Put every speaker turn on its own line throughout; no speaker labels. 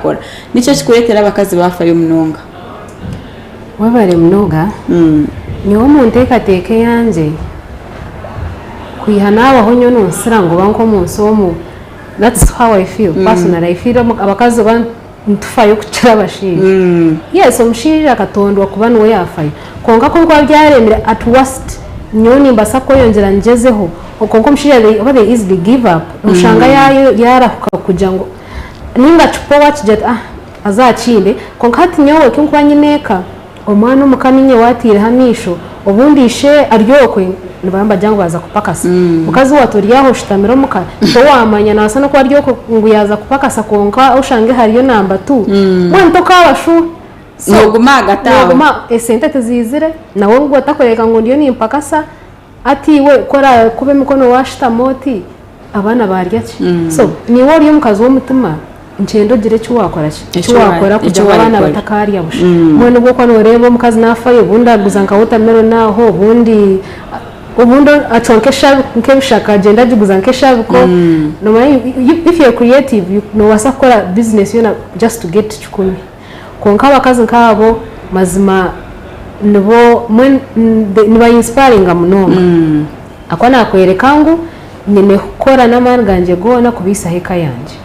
waakora. Niki ekirikureetera abakazi baafayo munonga?
Webare munonga. Nyowe omu nteekateeka eyangye, kwiha naabaho nyowe nonsira ngu oba nk'omunsi omu, that's how I feel personally, I feel abakazi oba nitufayo kukira abashaija. Yes omushaija akatondwa kuba niwe yaafayo, kwonka ku bikuba byaremire at worst nyowe nimbaasa kweyongyera ngyezeho, kwonka omushaija they oba they easily give up, oshanga yaarahuka kugira ngu ninga akipowa akigira ati ah aze akinde, kwonka hati nyowe ku nkuba nyine eka, Omwana omuka niinye waataireho amaisho, obundi ishe ari okwe nibaba nibagira ngu baaza kupakasa. Mukazi watu ori aho oshutamire omuka, towaamanya naabaasa n'okuba ari okwe ngu yaaza kupakasa kwonka oshange hariyo namba tu. Mbwenu tokaaba shuwa. So,
Nooguma ahagati aho.
nooguma esente tiziizire, nawe ngu otakureebeka ngu ndiyo nimpakasa, hati iwe ku oraakube emikono waashutama oti, Abaana baarya ki? So niiwe ori omukazi w'omutima, nikyenda ogire eki waakora ki? Eki waakora kugira ngu abaana batakaarya busha. Mbwenu obu okuba nooreeba omukazi naafayo, obundi aguza nka wotameloni aho, obundi obundi acwa nk'ebishaka agyenda agiguza nk'eshabiko. Noomanya if you are creative noobaasa kukora bizinesi yoona just to get kikumi. Kwonka abakazi nk'abo mazima nibo mbwenu niba inspiringa munonga. Ahakuba naakworeka ngu nyine kukora n'amaani gangye goona kubaisaho eka yangye.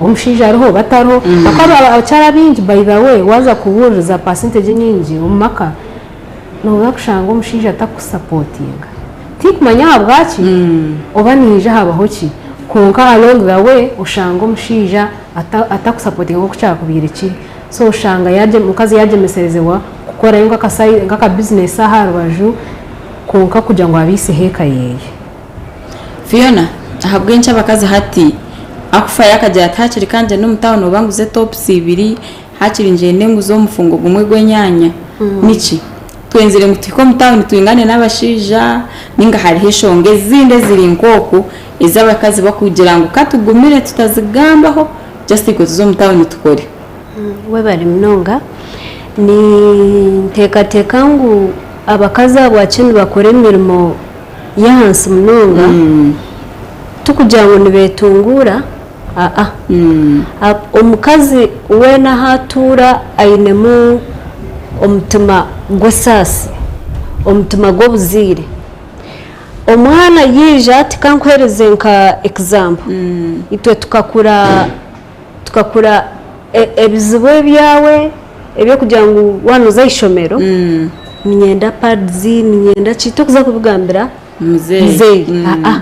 Oba omushaija ariho oba atariho. Ahakuba abakyara abaingi by the way waaza kubuuririza percentage enyingi omu maka, nooza kushanga omushaija atakusapotinga. Tinkumanya ahabwaki oba nihaija habaho ki, kwonka along the way oshanga omushaija atakusapotinga nk'oku kyakubaire kiri. So oshanga omukazi yaagyemeserezibwa kukorayo nk'aka bizinesi aha rubaju kwonka kugira ngu abaiseho eka yeeye.
Fiona, Ahabw'enki abakazi hati akufayo akagira ati hakiri ka ngyende omu tawuni oba nguze topusi ibiri, hakiri ngyende nguze omufungo gumwe gw'enyaanya? Niki? Twenzire ngu tuhike omu tawuni twingane n'abashaija ninga hariho enshonga ezindi eziri nk'oku ezi abakazi bakugira ngu ka tugumire tutazigambaho just itwe tuze omu tawuni tukore?
Webare munonga. Ninteekateeka ngu abakazi ahabwaki nibakora emirimo y'ahansi munonga, tikugira ngu nibeetunguura, aa. Omukazi weena ahu atuura ainemu omutima gw'esaasi, omutima gw'obuzaire. Omwana yaija ati ka nkuheereze nka example, itwe tukakura Tukakura ebizibu ebyawe eby'okugira ngu waaba nooza aha ishomero niinyenda pads, niinyenda ki, torikuza kubigambira muzeeyi. Aa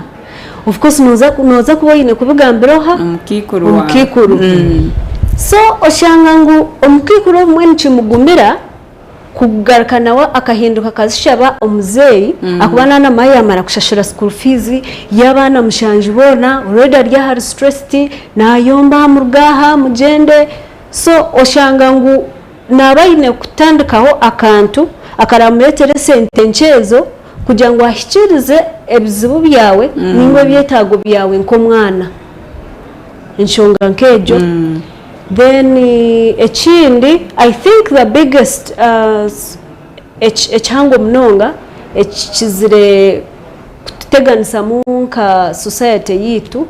of course nooza kuba oine kubigambira oha? Omukaikuru. So oshanga ngu omukaikuru obumwe nikimugumira Kugaruka nawe akahinduka akazishaba omuzeeyi ahakuba naanamara yaamara kushashura school fees y'abaana mushanju boona already ari ahari stressed naayomba muruge aha mugyende so oshanga ngu naaba aine kutandikaho akantu akaraamureetere esente nkye ezo kugira ngu ahikiirize ebizibu byawe ninga ebyetaago byawe nk'omwana enshonga nk'egyo. Then ekindi I think the biggest ekihango munonga ekikizire kututeganisamu nka society yaitu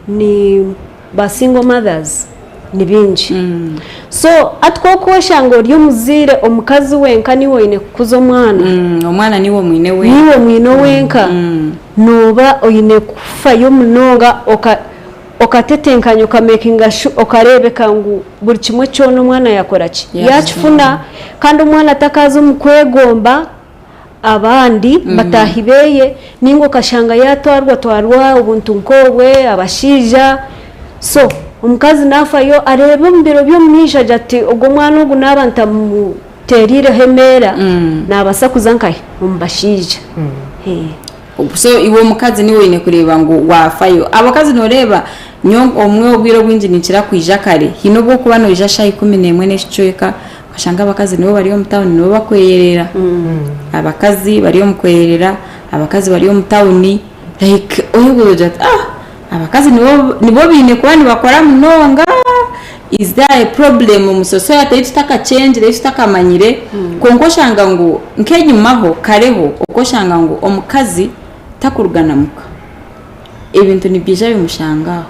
ni ba single mothers ni baingi. So hati ku orikuba oshanga ori omuzaire omukazi wenka niiwe oine kukuza omwana,
Omwana niiwe omwine wenka.
Niiwe omwine wenka, nooba oine kufayo munonga Okatetenkanya okamekinga sure okareebeka ngu buri kimwe kyona omwana yakora ki? Yakifuna kandi omwana atakaaza omu kwegomba abandi bataahi beeye ninga okashanga yatwarwa twarwa obuntu nk'obwe abashaija so omukazi nafayo areebe omu biro by'omu maisho agira ati ogu omwana ogu naaba ntamutereireho emeera nabaasa kuza nkahi? Omu bashaija.
So iwe omukazi niiwe oine kureeba ngu waafayo. Abakazi nooreeba nyowe obumwe obwire obwingi ninkira kwija kare, haine obu orikuba noija shaaha 11 n'ekicweka okashanga abakazi nibo bari omu tawuni nibo bakweyerera. Abakazi bari omu kweyerera, abakazi bari omu tawuni like oyebuuza ogira oti ah abakazi nibo nibo baine kuba nibakora munonga, is there a problem omu society ei tutakakyengire ei tutakamanyire? Kwonka oshanga ngu nk'enyimaho kareho okwo oshanga ngu omukazi takuruga na muka, ebintu nibyija bimushanga aho.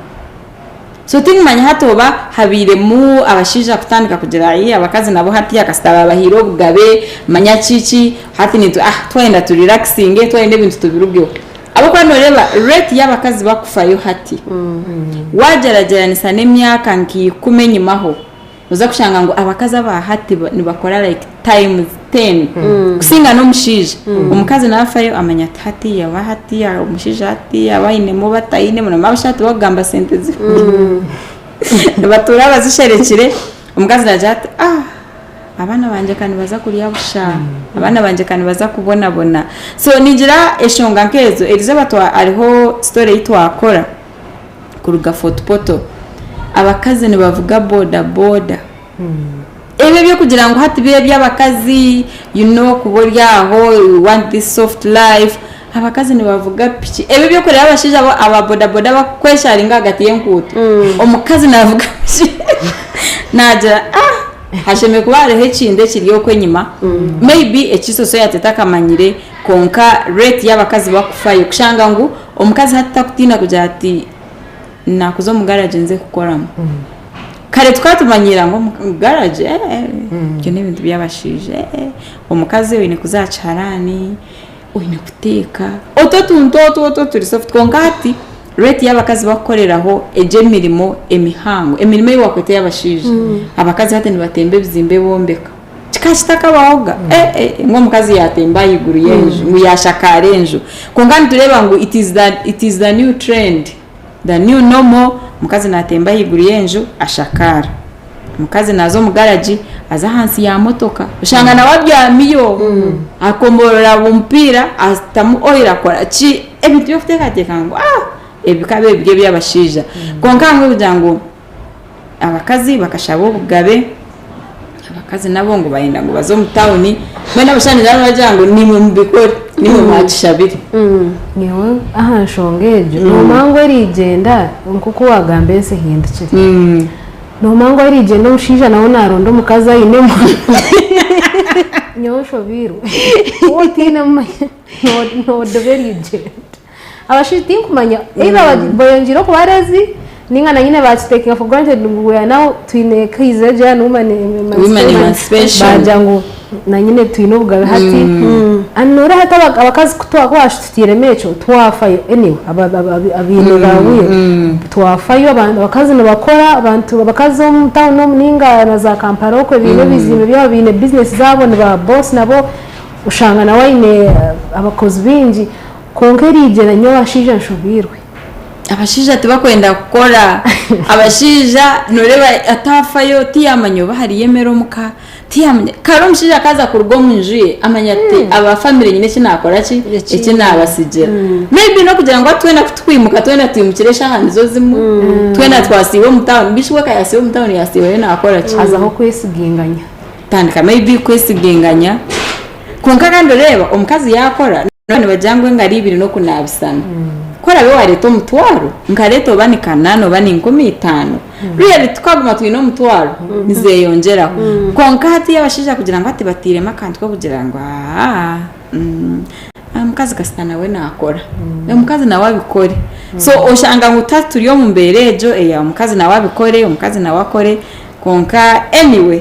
So tinkumanya hati oba habairemu abashaija kutandika kugira ayi abakazi nabo hati kasita babahaire obugabe manya kiki hati nitwe ah twayenda tu relaxinge twayenda ebintu tubirugeho. Ahabw'okuba nooreeba rate y'abakazi bakufayo hati waagyeragyeranisa n'emyaka nka ikumi enyimaho, Noza kushanga ngu abakazi aba hati nibakora like times ten kusinga n'omushaija. Omukazi nafayo amanya ati hatiiya oba hatiiya omushaija hatiiya aba ainemu oba atainemu nambwenu abashaija tibakugamba sente ezi nibatuura bazisherekire. Omukazi nagira ati aah abaana bangye ka nibaza kurya busha, abaana bangye ka nibaza kubonabona. So ningira enshonga nk'ezo, erizooba hariho story ei twakora. kuruga Fort Portal abakazi nibavuga boda boda ebyo ebyokugira ngu hati biri eby'abakazi you know kuba ori aho you want this soft life abakazi nibavuga piki ebyo ebyokureeba abashaija aba aba boda boda bakukwesharinga ahagati y'enkuuto omukazi navuga piki nagira ah hashemereire kuba hariho ekintu ekiri okwo enyima maybe eki society etakamanyire Kwonka rate y'abakazi bakufayo kushanga ngu omukazi hati takutiina kugira ati nakuza omu garage nze kukoramu. Kare tukaba tumanyiira ngu omu garage eh ebyo n'ebintu by'abashaija eh omukazi oine kuza aha kiharani, oine kuteeka, otwo otuntu otwo otwo turi soft kwonka hati rate y'abakazi bakukoreraho egyo emirimo emihango, emirimo ei wakweta ey'abashaija, abakazi hati nibatemba ebizimbe bombeka. Kikaba kitakabahoga eh eh ngu omukazi yaatemba ahaiguru y'enju ngu yaashakaara enju. Kwonka nitureeba ngu it is the, it is the new trend, the new normal, omukazi naatemba ahaiguru y'enju ashakaara. Omukazi naaza omu garagi aza ahansi ya motoka, oshanga nawe abyamiyo, akomorora omupiira atamu oil akora ki, ebintu by'okuteekateeka ngu aah ebi bikaba biri eby'abashaija. Kwonka ahabw'okugira ngu Abakazi bakashaba obugabe, abakazi nabo ngu bayenda ngu baze omu tawuni, mbwenu abashaija nabo nibagira ngu nimwe mubikore, nimwe mwakishabire.
Nyowe aha nshonga egyo noomanya ngu erigyenda nk'oku waagamba ensi ehindukire. Noomanya ngu erigyenda omushaija nawe naaronda omukazi ainemu. Nyowe nshobeirwe. Waaba otainemu manya noodoba erigyenda. Abashaija tinkumanya either bayongyire okuba lazy ninga na nyine bakitekinga for granted ngu we are now twine kaizi egi yani woman
Women emancipation.
bagira ngu na nyine twine obugabe hati and noreeba hati abakazi ku twashututiiremu ekyo twafayo anyway abaine ba will twafayo abakazi nibakora abantu abakazi omu town omu ninga na za Kampala okwe baine ebizimbe byabo baine business zaabo ni ba boss nabo oshanga nawe aine abakozi baingi. Kwonka eriigyera nyowe abashaija nshobeirwe.
Abashaija tibakwenda kukora. Abashaija noreeba ataafayo tiyamanya oba hariyo emere omuka, tiyamanya. Kare omushaija akaaza kuruga omu nju ye amanya ati aba family nyine eki naakora ki? Eki naabatsigira. Maybe n'okugira ngu hati twena ku tukwimuka twena twimukire eshaaha nizo zimwe, twena twasiiba omu town, bishi we ka yaasiiba omu town yaasiibayo naakora ki?
Hazaho okwesiginganya.
Tandika maybe kwesiginganya. Kwonka kandi oreeba omukazi yaakora. Nibagira ngu engaro ibiri n'okunaabisana. Ku oraabe waareeta omutwaro, nkareeta oba ni kanaana oba ni 5000, really tukaguma twine omutwaro, nizeeyongyeraho. Kwonka hati abashaija kugira ngu hati batairemu akantu k'okugira ngu aa omukazi kasita nawe naakora, omukazi nawe abikore. So oshanga ngu hati turi omu mbeera egyo eya omukazi nawe abikore, omukazi nawe akore, kwonka anyway.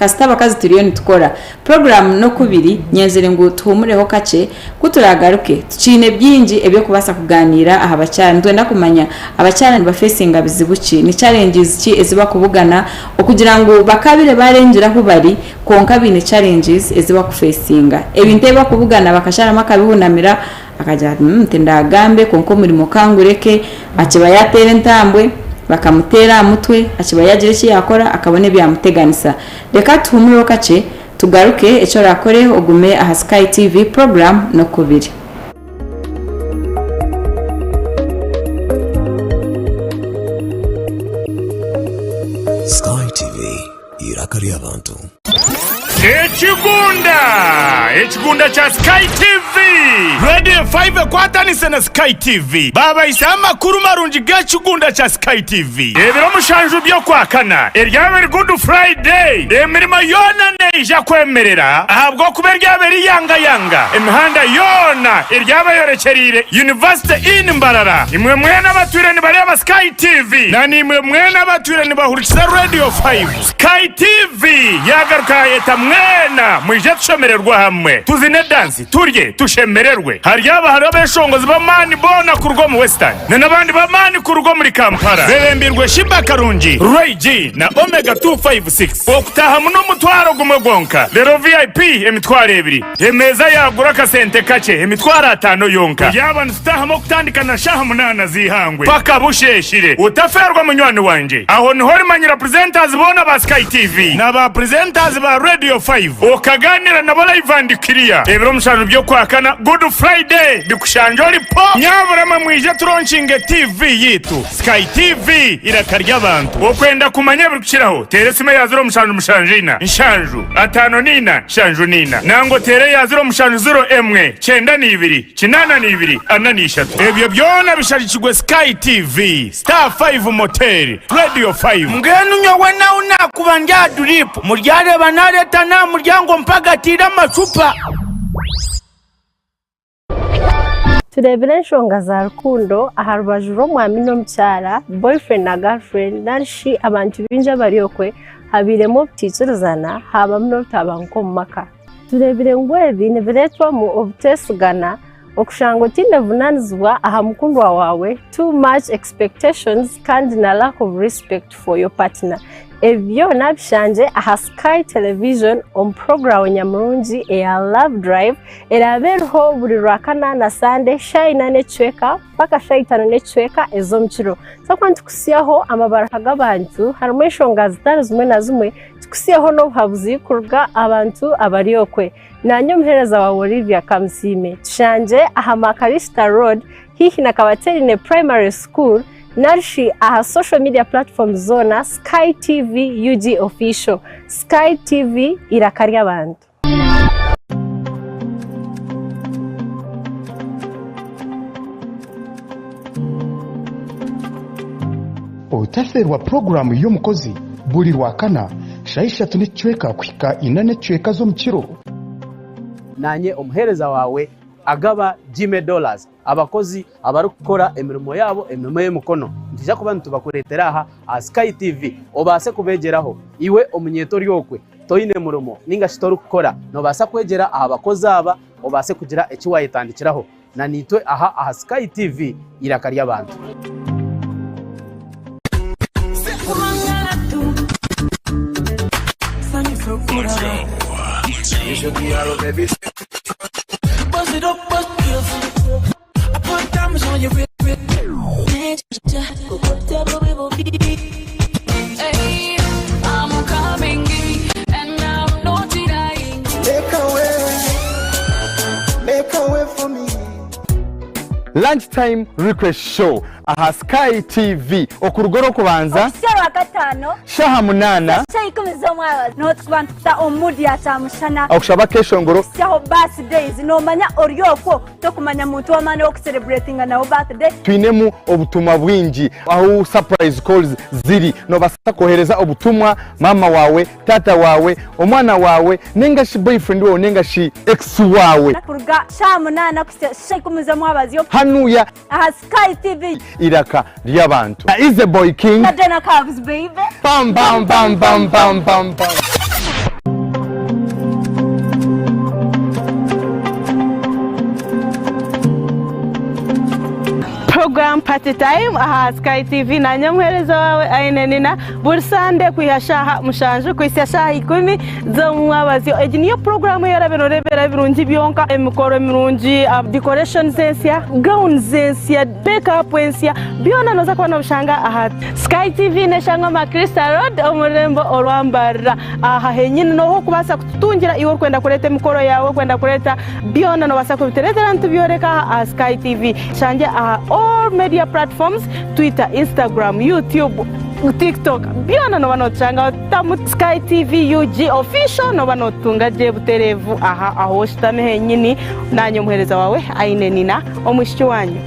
Kasita abakazi turiyo nitukora. Puroguraamu n'okubiri, nyenzire ngu tuhumureho kakye, ku turaagaruke, tukiine bingi eby'okubaasa kugaaniira aha bakyara. Nitwenda kumanya abakyara nibafeesinga bizibu ki, ni challenges ki ezi bakubugana okugira ngu bakaabire baarengyera ahu bari kwonka baine challenges ezi bakufeesinga. Ebintu ebi bakubugana bakasharamu akabihunamira akagira ati tindaagambe kwonka omurimo ka ngureke, akiba yaateera entambwe bakamuteera aha mutwe, akiba yaagira eki yaakora akabona ebyamuteganisa. Reka tuhumureho kakye tugaruke, eki oraakore ogume aha Sky TV puroguraamu n'okubiri.
Sky TV, eiraka ry'abantu. Ekigunda! Ekigunda kya Sky TV! Radio Five ekwatanise na Sky TV baabahisaho amakuru marungi g'ekigunda kya Sky TV. Ebiro mushanju by'Okwakana eryaba eri Good Friday, emirimo yoona neija kwemerera ahabw'okuba eryaba eri yangayanga. Emihanda yoona eryaba eyorekyereire University Inn Mbarara. Imwe mwena abatwire nibareeba Sky TV na naimwe mwena abatwire nibahurikiza Radio Five, Sky TV yaagaruka yaayeta mwena mwije tushemererwe hamwe, tuzine dansi, turye, tushemererwe. Haryaba hariho abeshongozi b'amaani boona kuruga omu Western na n'abandi b'amaani kuruga omuri Kampala bebembirwe Sheebah Karungi, Ray G na Omega 256. Okutaahamu n'omutwaro gumwe gwonka, reero VIP emitwaro ebiri. Emeeza yaagura akasente kakye emitwaro ataano yonka. Yaaba nitutaahamu okutandika na shaaha munaana z'eihangwe paka busheeshire. Otafeerwa munywani wangye. Aho niho orimanyira presenters boona ba Sky TV na ba presenters ba Radio Five okagaaniira nabo live and clear. Ebiro mushanju by'Okwakana, Good Friday, bikushangye ori po! Nyabura mwe mwije turonkinge TV yaitu. Sky TV, eiraka ry'abantu. Okwenda kumanya ebirikukiraho, teera esimu eya 0774 754 74 nangwa oteere eya 0701 92 82 43. Ebyo byona bishagikirwe Sky TV, Star Five Motel, Radio Five.
Mbwenu nyowe nawe naakuba ndi aha duriipu, muryareeba naareeta n'aha muryango mpagatiire amacupa.
Tureebire enshonga za rukundo aha rubaju rw'omwami n'omukyara, boyfriend na girlfriend, nari shi abantu baingi abari okwe, habairemu obutaikirizana haabamu n'obutabanguko omu maka. Tureebire ngu ebi nibireetwamu obuteesigana, okushanga otaine buvunaanizibwa aha mukundwa waawe, too much expectations kandi na lack of respect for your partner. Ebi byona bishangye aha Sky Television omu puroguraamu nyamurungi eya Love Drive Eraabe eriho buri Rwakana na Sande shaaha ina n'ekicweka mpaka shaaha itaano n'ekicweka ez'omu kiro. Twakuba nitukutsyaho amabaruha g'abantu harimu enshonga zitari zimwe na zimwe, tukutsyeho n'obuhabuzi kuruga aha bantu abari okwe. Naanye omuheereza waawe Olivia Kamusiime. Tushangye aha Makarista Road haihi na Kabaterine Primary School narishi aha social media platforms zoona Sky TV UG Official. Sky TV eiraka ry'abantu.
Otafeerwa puroguraamu y'omukozi buri Rwakana shaaha ishatu n'ekicweka kuhika ina n'ekicweka z'omukiro.
Naanye omuheereza waawe agaba Jimmy Dollars. Abakozi abarikukora emirimo yaabo emirimo y'emikono nitwija kuba nitubakureetera aha aha Sky TV obaase kubeegyeraho. Iwe omunyeeto ori okwe toine murimo nainga shi torikukora noobaasa kwegyera aha bakozi aba obaase kugira eki waayetandikiraho. Na naitwe aha aha Sky TV eiraka ry'abantu.
Lunch time request show aha Sky TV okuruga orwokubanza
Okuhitsya Orwakataano
shaha munana
shaaha ikumi z'omwabazyo niho turikuba nitukuta omu mood ya kyamushana
okushaba akeshongoro
kuhitsyaho birthdays noomanya ori okwo tokumanya muntu w'amaani ow'okucelebratinga nawe birthday.
Twinemu obutumwa bwingi ahu surprise calls ziri nobasa kohereza obutumwa mama wawe, taata wawe, omwana wawe ninga shi boyfriend wawe ninga shi ex wawe.
Kuruga shaaha munaana kuhitsya shaaha ikumi z'omwabazyo.
Hanuya.
Aha Sky TV.
Iraka ry'abantu. Na Easy Boy King.
Na Dena Cubs baby.
Bam bam bam bam bam bam bam.
Program Party Time aha Sky TV nanye omuheereza waawe Aine Nina buri Sande kwiha shaaha mushanju kuhitsya shaaha ikumi z'omumwabazyo. Egi niyo puroguraamu ei oraabe nooreebera ebirungi byonka, emikoro mirungi, decorations ensya, gowns ensya, make up ensya, byona nooza kuba noobishanga aha Sky TV n'eshangwa Macrista Road omu rurembo orwa Mbarara. Aha henyini nooha orikubaasa kututungira iwe orikwenda kureeta emikoro yaawe, orikwenda kureeta byona noobaasa kubitureetera nitubyoreka aha aha Sky TV. Tushangye aha all media platforms, Twitter, Instagram, YouTube. TikTok byona nooba nootushangaho tamu Sky TV UG official nooba nootutunga gye butereevu aha ahu oshutami henyini naanye omuheereza waawe Aine Nina omwishiki waanyu.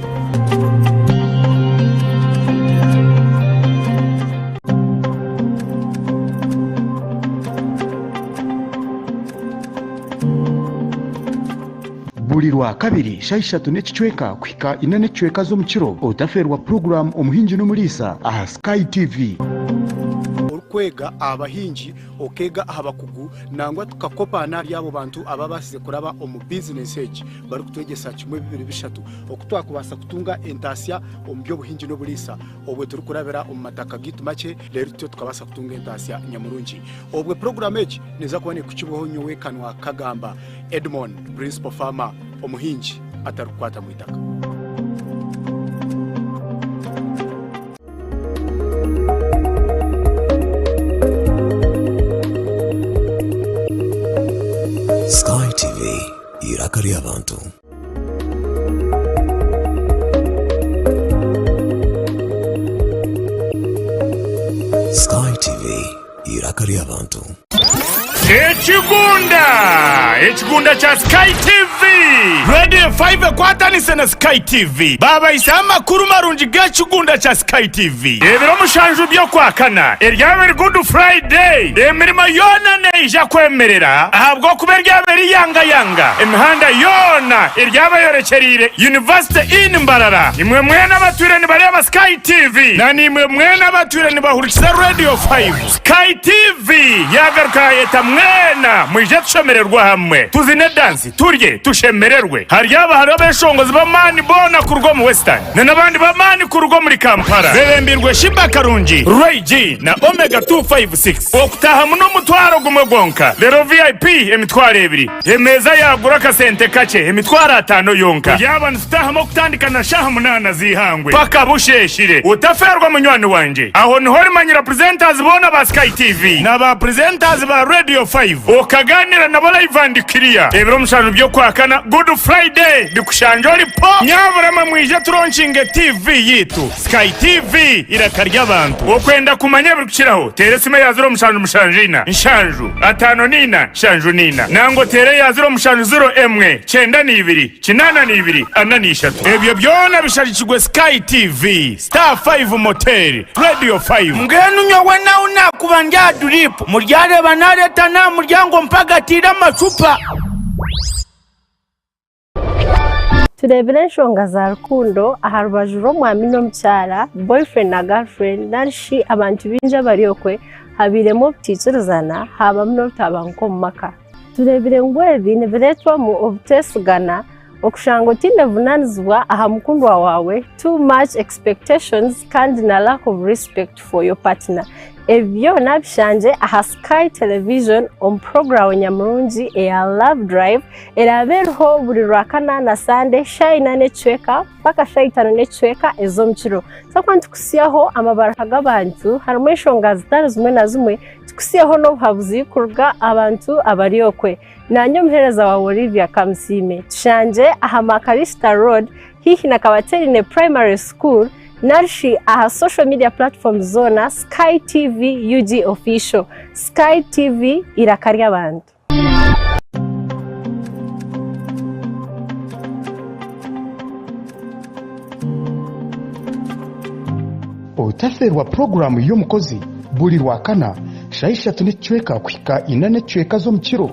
Buri Rwakabiri shaaha ishatu n'ekicweka kuhika ina n'ekicweka z'omukiro, otafeerwa puroguraamu Omuhingi n'Omuriisa aha Sky TV.
Orikwega aha bahingi, okeega aha bakugu nangwa tukakopaana ahari abo bantu ababaasize kuraba omu bizinesi egi barikutwegyesa kimwe bibiri bishatu oku twakubaasa kutunga entaasya omu by'obuhingi n'oburiisa obwo turikurabira omu mataka gaitu makye reero tutyo tukabaasa kutunga entaasya nyamurungi. Obwo puroguraamu egi neeza kuba neekukibwaho nyowe Kanwa Kagamba Edmond, Principal Farmer, omuhingi atarikukwata mu itaka.
Sky TV, eiraka ry'abantu. Sky TV, eiraka ry'abantu.
Ekigunda! Ekigunda kya Sky TV! Radio 5 ekwatanise na Sky TV baabahisaho amakuru marungi g'ekigunda kya Sky TV. Ebiro mushanju by'Okwakana eryaba eri Good Friday, emirimo yoona neija kwemerera ahabw'okuba eryaba eri yangayanga. Emihanda yoona eryaba eyorekyereire University Inn Mbarara. Imwe mwena abatwire nibareeba Sky TV na naimwe mwena abatwire nibahurikiza Radio 5, Sky TV yaagaruka yaayeta mwena mwije tushemererwe hamwe, tuzine dansi, turye, tushemererwe. Haryaba hariho abeshongozi b'amaani boona kuruga omu Western na n'abandi b'amaani kuruga omuri Kampala bebembirwe Sheebah Karungi, Ray G na Omega 256. Okutaahamu n'omutwaro gumwe gwonka, reero VIP emitwaro ebiri. Emeeza yaagura akasente kakye, emitwaro ataano yonka. Turyaba nitutaahamu okutandika na shaaha munaana z'eihangwe paka busheeshire. Otafeerwa munywani wangye. Aho niho orimanyira presenters boona ba Sky TV na ba presenters ba Radio 5 okagaaniira nabo live and clear. Ebiro mushanju by'Okwakana, Good Friday, bikushangye ori po! Nyabura mwe mwije turonkinge TV yaitu. Sky TV, eiraka ry'abantu. Okwenda kumanya ebirikukiraho, teera esimu eya 0774 7 54 74 nangwa oteere eya 0701 92 82 43. Ebyo byona bishagikirwe Sky TV, Star 5 Motel, Radio 5.
Mbwenu nyowe nahu naakuba ndi aha duriipu, muryareeba naareeta n'aha muryango mpagatiire amacupa.
Tureebire enshonga za rukundo aha rubaju rw'omwami n'omukyara, boyfriend na girlfriend nari shi abantu baingi abari okwe habairemu obutaikirizana haabamu n'obutabanguko omu maka. Tureebire ngu ebi nibireetwamu obuteesigana, okushanga otaine buvunaanizibwa aha mukundwa waawe, too much expectations kandi na lack of respect for your partner. Ebi byona bishangye aha Sky Television omu puroguraamu nyamurungi eya Love Drive eraabe eriho buri Rwakana na Sande shaaha ina n'ekicweka mpaka shaaha itaano n'ekicweka ez'omukiro. Twakuba nitukutsyaho amabaruha g'abantu harimu enshonga zitari zimwe na zimwe, tukutsyeho n'obuhabuzi kuruga abantu abari okwe. Naanye omuheereza waawe Olivia Kamusiime. Tushangye aha Makalista Road haihi na Kabaterine Primary School narishi aha social media platforms zoona Sky TV UG Official. Sky TV eiraka ry'abantu.
Otafeerwa puroguraamu y'omukozi buri Rwakana shaaha ishatu n'ekicweka kuhika ina n'ekicweka z'omukiro.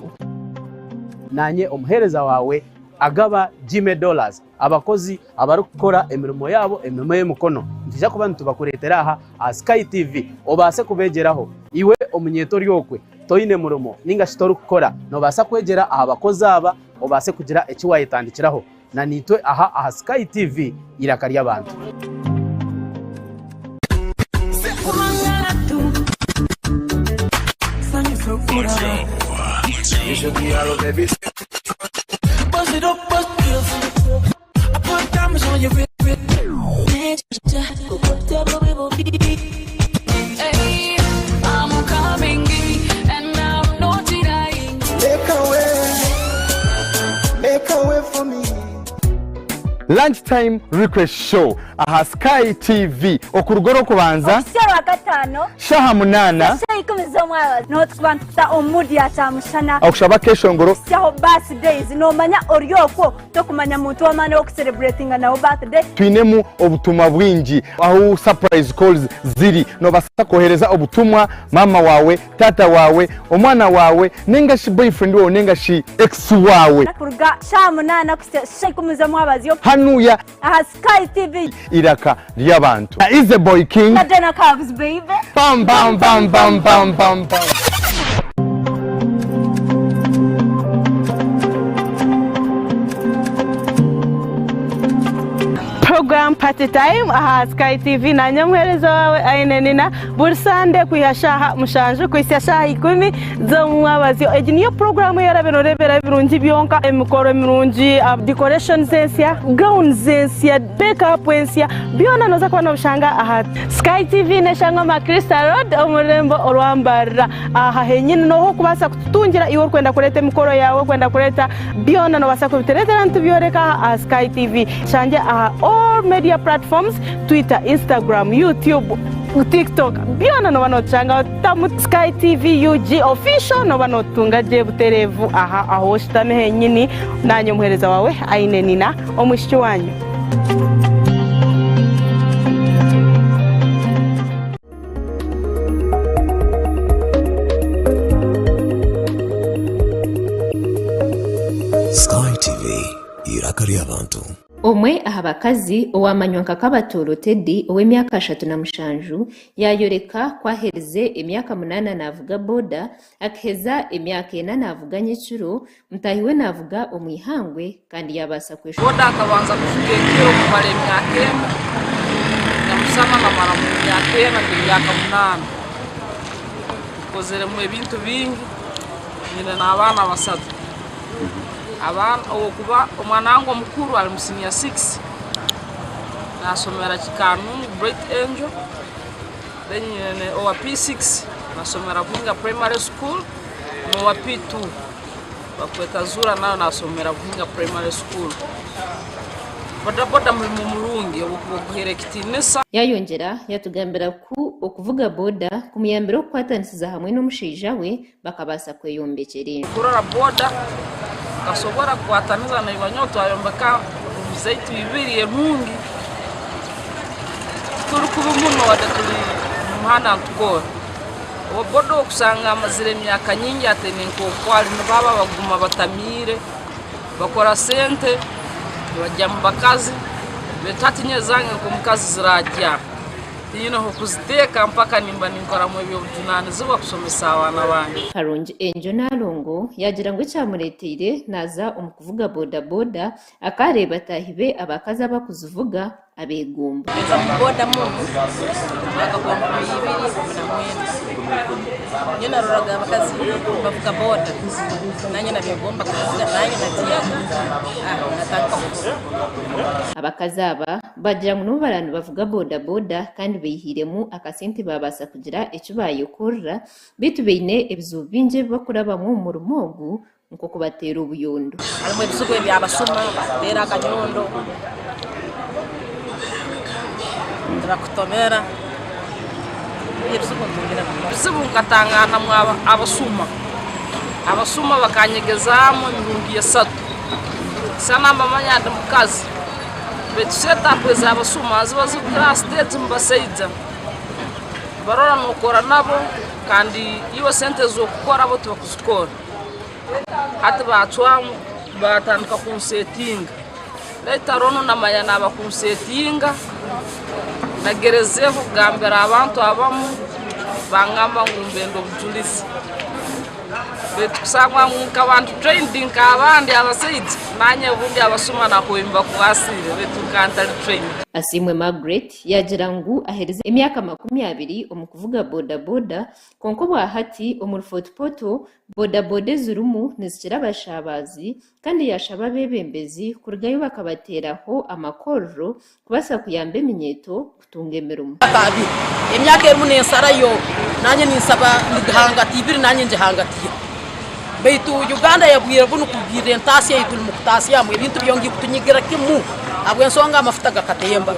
Naanye omuheereza waawe agaba Jimmy Dollars. Abakozi abarikukora emirimo yaabo emirimo y'emikono nitwija kuba nitubakureetera aha aha Sky TV obaase kubeegyeraho. Iwe omunyeeto ori okwe toine murimo ninga shi torikukora noobaasa kwegyera aha bakozi aba obaase kugira eki waayetandikiraho na naitwe aha aha Sky TV eiraka ry'abantu.
Lunch Time Request Show aha Sky TV okuruga Orwokubanza
Okuhitsya Orwakataano
shaaha munaana.
Shaaha ikumi z'omwabazyo niho turikuba nitukuta omu mood ya kyamushana.
Okushaba akeshongoro.
Kuhitsyaho birthdays noomanya ori okwo tokumanya muntu w'amaani ow'okucelebratinga nawe birthday.
Twinemu obutumwa bwingi ahu surprise calls ziri. Nobaasa kwohereza obutumwa maama waawe, taata waawe, omwana waawe ninga shi boyfriend waawe ninga shi ex waawe.
Kuruga shaaha munaana kuhitsya shaaha ikumi z'omwabazyo.
Hanuya.
Aha Sky TV.
Iraka ry'abantu. Na Easy Boy King.
Na Dena Cubs baby.
Bam bam bam bam bam bam bam.
Program Party Time aha Sky TV nanye omuheereza waawe Aine Nina buri Sande kwiha shaaha mushanju kuhitsya shaaha ikumi z'omumwabazyo. Egi niyo puroguraamu ei oraabe nooreeberaho ebirungi byonka, emikoro emirungi, decorations ensya, gowns ensya, make up ensya, byona nooza kuba noobishanga aha Sky TV n'eshangwa aha Crystal Road omu rurembo orwa Mbarara. Aha henyini nooha orikubaasa kututungira iwe orikwenda kureeta emikoro yaawe, orikwenda kureeta byona noobaasa kubitureetera nitubyoreka aha Sky TV. Tushangye aha all media platforms, Twitter, Instagram, YouTube, TikTok, byona nooba nootushangaho. Tamu Sky TV UG Official nooba nootutunga gye butereevu aha ahu oshutami henyini. Naanye omuheereza waawe Aine Nina, omwishiki waanyu.
Sky TV, eiraka ry'abantu.
Omwe aha bakazi owamanywa nka Kabatooro Teddy ow'emyaka 37 yayoreka ku aherize emyaka munaana navuga boda, akaheza emyaka ena navuga nyekiro, mutaahi we navuga omu ihangwe kandi yabaasa kweshuma.
Boda akabanza kuvuga ekiro kumara emyaka ena, nyamusana namaramu emyaka ena n'emyaka munaana. Nkoziremu ebintu bingi, nyine n'abaana basatu. Abaana ahabw'okuba omwana wange omukuru ari mu siniya sikisi naashomera Kikanungu Bright Angel, then nyine owa P6 naashomera Buhinga Primary School n'owa P2 bakweta Zura nawe naashomera Buhinga Primary School. Bodaboda murimo murungi ahabw'okuba oguhaire ekitiinisa.
Yayongyera yatugambira ku okuvuga boda kumuyambire okukwatanisiza hamwe n'omushaija we bakabaasa kweyombekyera enju.
Kurora boda tukasobora kukwataniza na ibanyowe twayombeka rumu zaitu ibiri enungi. Tituri kubi muno wadde turi omu muhanda nitukora. Owa boda okusanga amazire emyaka nyingi ataine nk'oku ari nibaba baguma batamiire, bakora sente nibagya mu bakazi baitu hati nyowe ezange nk'omukazi ziragya. Tinyine h'okuziteeka mpaka nimba ninkoramu eby'obujunaanizibwa kushomesa abaana bangye.
Karungi Angel Nalongo yaagira ngu ekyamureeteire naaza omu kuvuga boda-boda akaareeba bataahi be abakazi abakuzivuga abeegomba.
Nza mu boda munu mwaka gwa 2019. Nyowe naroraga abakazi bavuga boda nanye nabegomba kuvuga nanye natyaga natandika kuvuga.
Abakazi aba Baagira ngu n'obu baraabe nibavuga bodaboda kandi baihiiremu akasente baabaasa kugira eki baayekorera, beitu baine ebizibu bingi ebi barikurabamu omu murimo ogu nk'okubateera obuyondo.
Harimu ebizibu eby'abashuma, bakuteera akanyondo, nibakutomera, ebizibu ntungire munonga.
Ebizibu nkatangaanamu abashuma, abashuma bakanyegezaamu emirundi esatu, shana nibamanya ndi mukazi. Baitu setup ez'abasuma ziba ziri aha siteegi omu basaija. Nibarora nookora nabo kandi iwe sente ez'okukora bo tibakuzikora. Hati baacwamu baatandika kunsetinga. Later on namanya naaba kunsetinga, nagerezeho kugambira abantu abamu bangamba ngu mbenda obujurizi. Baitu kusangwa ngu nkaba ndi trained nk'abandi abasaija, naanye obundi abasuma nakubaire mbakwasiire baitu nkaba ntari trained.
Asiimwe Margaret yaagira ngu aherize emyaka 20 omu kuvuga bodaboda kwonka obwahati omuri Fort Portal bodaboda ezirimu nizikira abashabazi kandi yaashaba abeebembezi kurugayo bakabateeraho amakorero kubaasa kuyamba eminyeeto kutunga emirimo.
Emyaka erimu nensarayo nanye ninsaba nigihangati ibiri nanye ngihangatiire baitu Uganda yabwire bunu kugirira entasya eyiturimu kutasyamu ebintu byongiire kutunyigira kimu.
Ahabw'ensonga amafuta gakatemba,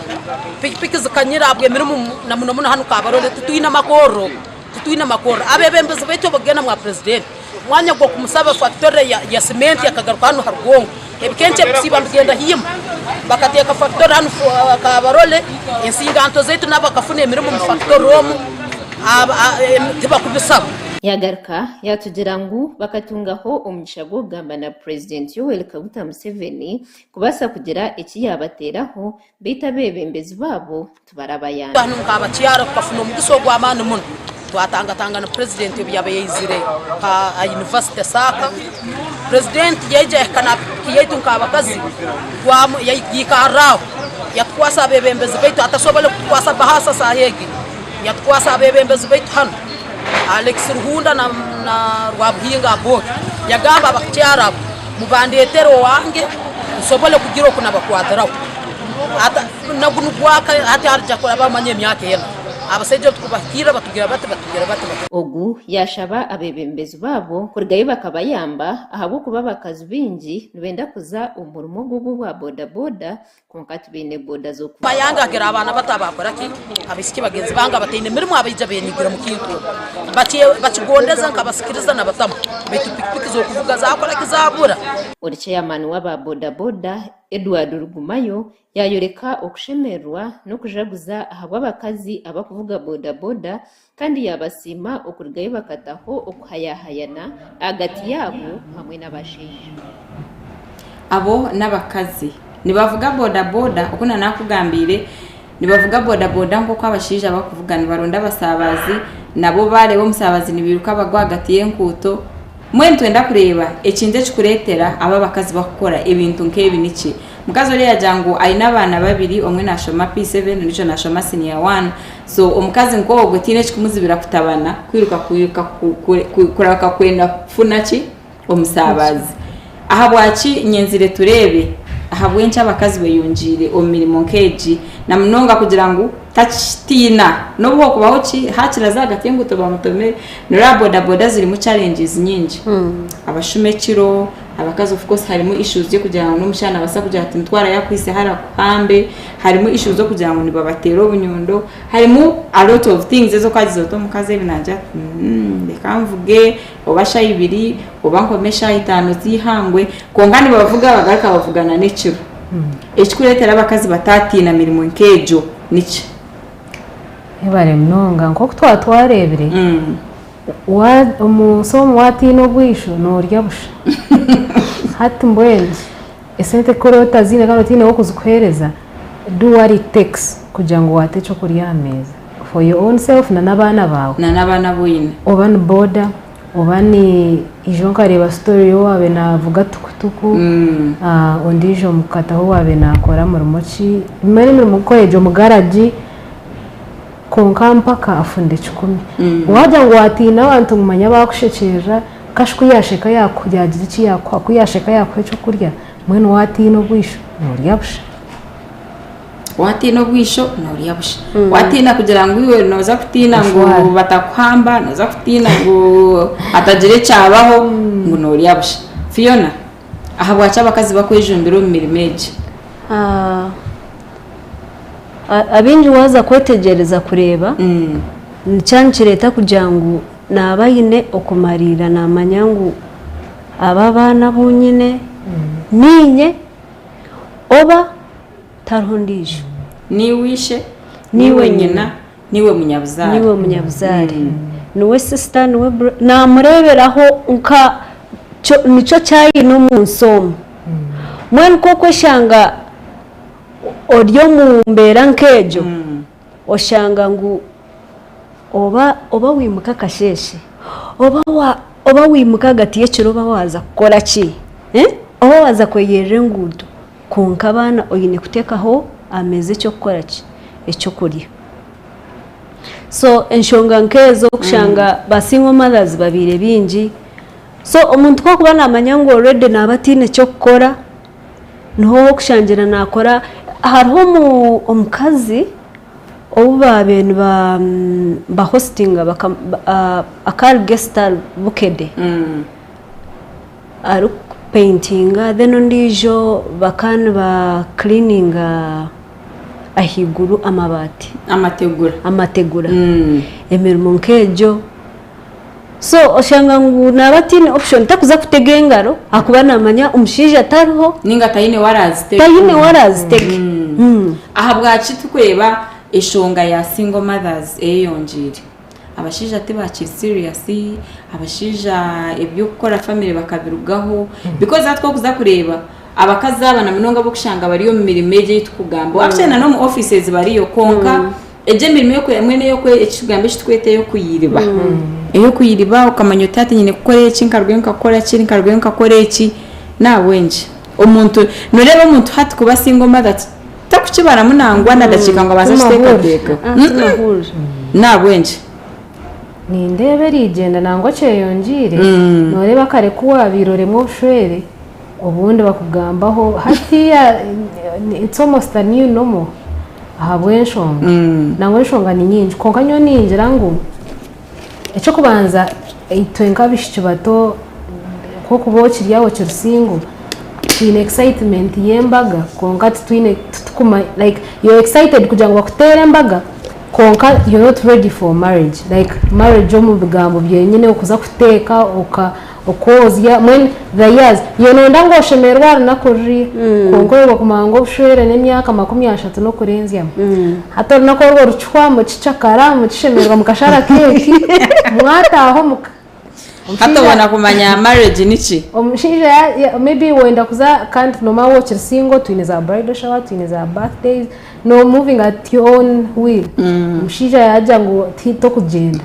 pikipiki zikanyire ahabw'emirimo na muno muno hanu Kabarole titwine makorro, titwine makorro. Abebembezi baitu obukugenda mwa purezidenti, omwanya gw'okumusaba fakitore ya simenti akagaruka hanu ha rugongo, ebikenke ebikusiiba nibigenda hiima. Bakateeka fakitore hanu Kabarole, ensinganto zaitu nabo bakafuna emirimo omu fakitore omu, tibakubisaba.
Yagaruka yatugira ngu bakatungaho omugisha gw'okugamba na Purezidenti Yoweri Kaguta Museveni kubaasa kugira eki yaabateeraho, beitu abeebembezi baabo tibarabayamba.
Hanu nk'abakyara tukafuna omugisa ogw'amaani muno twatangatangana purezidenti obu yaaba yaizire aha yunivasite Saaka. Purezidenti yaija yahika na pikipiki yaitu nk'abakazi yaikarra aho yatukwasa abeebembezi baitu atasobole kutukwasa bahaasa saaha egi yatukwasa abeebembezi baitu hanu Alex Ruhunda na Rwabuhinga Aboki yagamba abakyara abo Mubandeetere owange nsobole kugira oku nabakwatiraho. Na gunu gwaka hati harija kuraba manya emyaka ena. Abasaija obu tukubahikirra batugira bati, batugira bati, batugira.
Ogu yaashaba abeebembezi baabo kurugayo bakabayamba ahabw'okuba abakazi baingi nibenda kuza omu murimo ogu ogw'obwa bodaboda kwonka tibaine boda z'okuvuga.
Mayange agira abaana bato abakora ki? Abaisiki bagenzi bange abataine mirimo abaija benyigira omu kintu eki bakigondeza nkabasikiriza nabatamu baitu pikipiki z'okuvuga zakora ki zabura.
Ori ceyamaani w'aba boda boda, Edward Rugumayo yaayoreka okushemererwa n'okujaguza ahabw'abakazi abakuvuga boda boda kandi yaabasiima okurugayo bakataho okuhayahayana ahagati yaabo hamwe n'abashaija.
Abo n'abakazi. Nibavuga bodaboda, oku nanakugambiire, nibavuga bodaboda nk'oku abashaija bakuvuga. Nibaronda abasaabazi, nabo baareeba omusaabazi nibairuka bagwa ahagati y'enkuuto. Mbwenu nitwenda kureeba ekintu ekikureetera aba abakazi bakukora ebintu nk'ebi niki? Omukazi oriya yaagira ngu aine abaana babiri, omwe naashoma P7 ondiijo naashoma siniya wani. So omukazi nk'ogwo tihaine ekikumuzibira kutabana kwiruka kwiruka kurahuka kwenda kufuna ki? Omusaabazi. Ahabwaki nyenzire tureebe ahabw'enki abakazi beyongyeire omu mirimo nk'egi na munonga kugira ngu takitiina n'obu hokubaho ki hakiri aze ahagati y'enguuto bamutomere. Noreeba bodaboda zirimu challenges nyingi. Abashuma ekiro, abakazi of course harimu issues y'okugira ngu n'omushaija nabaasa kugira ati ntwara yakuhitsya hare akuhambe, harimu issues z'okugira ngu nibabateera obunyondo, harimu a lot of things ezi okagiza oti omukazi ebi nagira ati reka nvuge oba shaaha ibiri oba nkome eshaaha itaano z'eihangwe kwonka nibavuga bagaruka bavugana n'ekiro. Ekirikureetera abakazi bataatiina mirimo nk'egyo niki?
Yebare munonga nk'oku twaba twareebire omu nsi omu waatiina obwisho noorya busha. Hati mbwenu esente ku oraba otaziine kandi otaine w'okuzikuheereza do what it takes kugira ngu waata ekyokurya aha meeza for your own self na n'abaana baawe.
Na n'abaana abu oine.
Oba ni boda oba ni ijo nkareeba story y'owaabaire naavuga tukutuku ondiijo mukataho owaabaire naakora murimo ki mbwenu emirimo nka egyo omu garagi kwonka mpaka afunire kikumi. Waagira ngu waatiina abantu ngu manya baakushekyerera kashi ku yaasheka yaagira eki yaakuha ku yaasheka yaakuha ekyokurya mbwenu waatiina obwisho noorya busha.
Waatiina obwisho noorya busha. Waatiina kugira ngu iwe nooza kutiina ngu batakuhamba, nooza kutiina ngu hatagira ekyabaho ngu noorya busha. Fiona, ahabwaki abakazi bakwejumbira omu mirimo egi?
Abaingi waaza kwetegyereza kureeba, nikyo nikireeta kugira ngu naaba aine okumariirira naamanya ngu aba abaana abu nyine niinye oba tariho ondiijo.
Niiwe ishe, niiwe nyina, niiwe munyabuzaare.
Niiwe munyabuzaare. Niwe sisita, niwe bro, naamureeberaho nka nikyo ki aine omu nsi omu. Mbwenu ku orikweshanga ori omu mbeera nk'egyo, oshanga ngu oba oba wimuka akasheeshe, oba oba wimuka ahagati y'ekiro oba waaza kukora ki, oba waaza kweyerera enguuto, kwonka abaana oine kuteekaho ameeza eky'okukora ki, ekyokurya. So enshonga nk'ezo kushanga ba single mothers babaire baingi, so omuntu ku arikuba naamanya ngu already naaba ataine ky'okukora, niho hokushangira nakora hariho omukazi ou baabaire niba hositinga akaba ari gesita Bukede. barikupeyitinga then ondiijo bakaba niba kiriininga ahaiguru amabaati.
Amategura.
Amategura. Emirimo nk'egyo. So oshanga ngu naaba ataine option takuza kutega engaro ahakuba naamanya omushaija tariho.
Ninga taine ou araazitege.
Taine ou araazitege.
Ahabwaki turikureeba eshonga ya single mothers eyeyongyeire? Abashaija tibakiri serious, abashaija eby'okukora family bakabirugaho because hati ku orikuza kureeba abakazi aba na munonga abu orikushanga bari omu mirimo egi ei turikugamba actually na n'omu offices bariyo kwonka egi emirimo mbwenu ekigambo eki turikweta ey'okuyiriba ey'okuyiriba okamanya oti hati nyine kukora eki nkarugayo nkakora kiri nkarugayo nkakora eki nahabwengye omuntu noreeba omuntu hati kuba single mother takukibaramu nangwa na dakiika ngu abaase kukiteekateeka. Nahabwengye.
Nindeeba erigyenda nangwa kyeyongyeire, nooreeba kare ku waabaire oremwa obushwere, obundi bakugambaho hatiiya it's almost a new normal ahabw'enshonga. Nangwa enshonga ni nyingi kwonka nyowe ningira ngu eky'okubanza itwe nk'abaishiki bato nk'okuba okiri aho okiri single, twine excitement y'embaga kwonka titwine titukumanya like you're excited kugira ngu bakuteere embaga kwonka you're not ready for marriage like marriage omu bigambo byenyine okuza kuteeka oka okwozya mbwenu the years iwe noyenda ngu oshemererwe aha runaku ruriya kwonka oyoba kumanya ngu obushwere n'emyaka 30 n'okurenzyamu hati orunaku orwo rukihwa mukicakara mukishemererwa mukashara keeki mwataaha omuka
Hati obona kumanya marriage niki?
Omushaija maybe wenda kuza kandi nomanya waaba okiri single twine za bridal shower twine za birthdays no moving at your own will omushaija yaagira ngu tokugyenda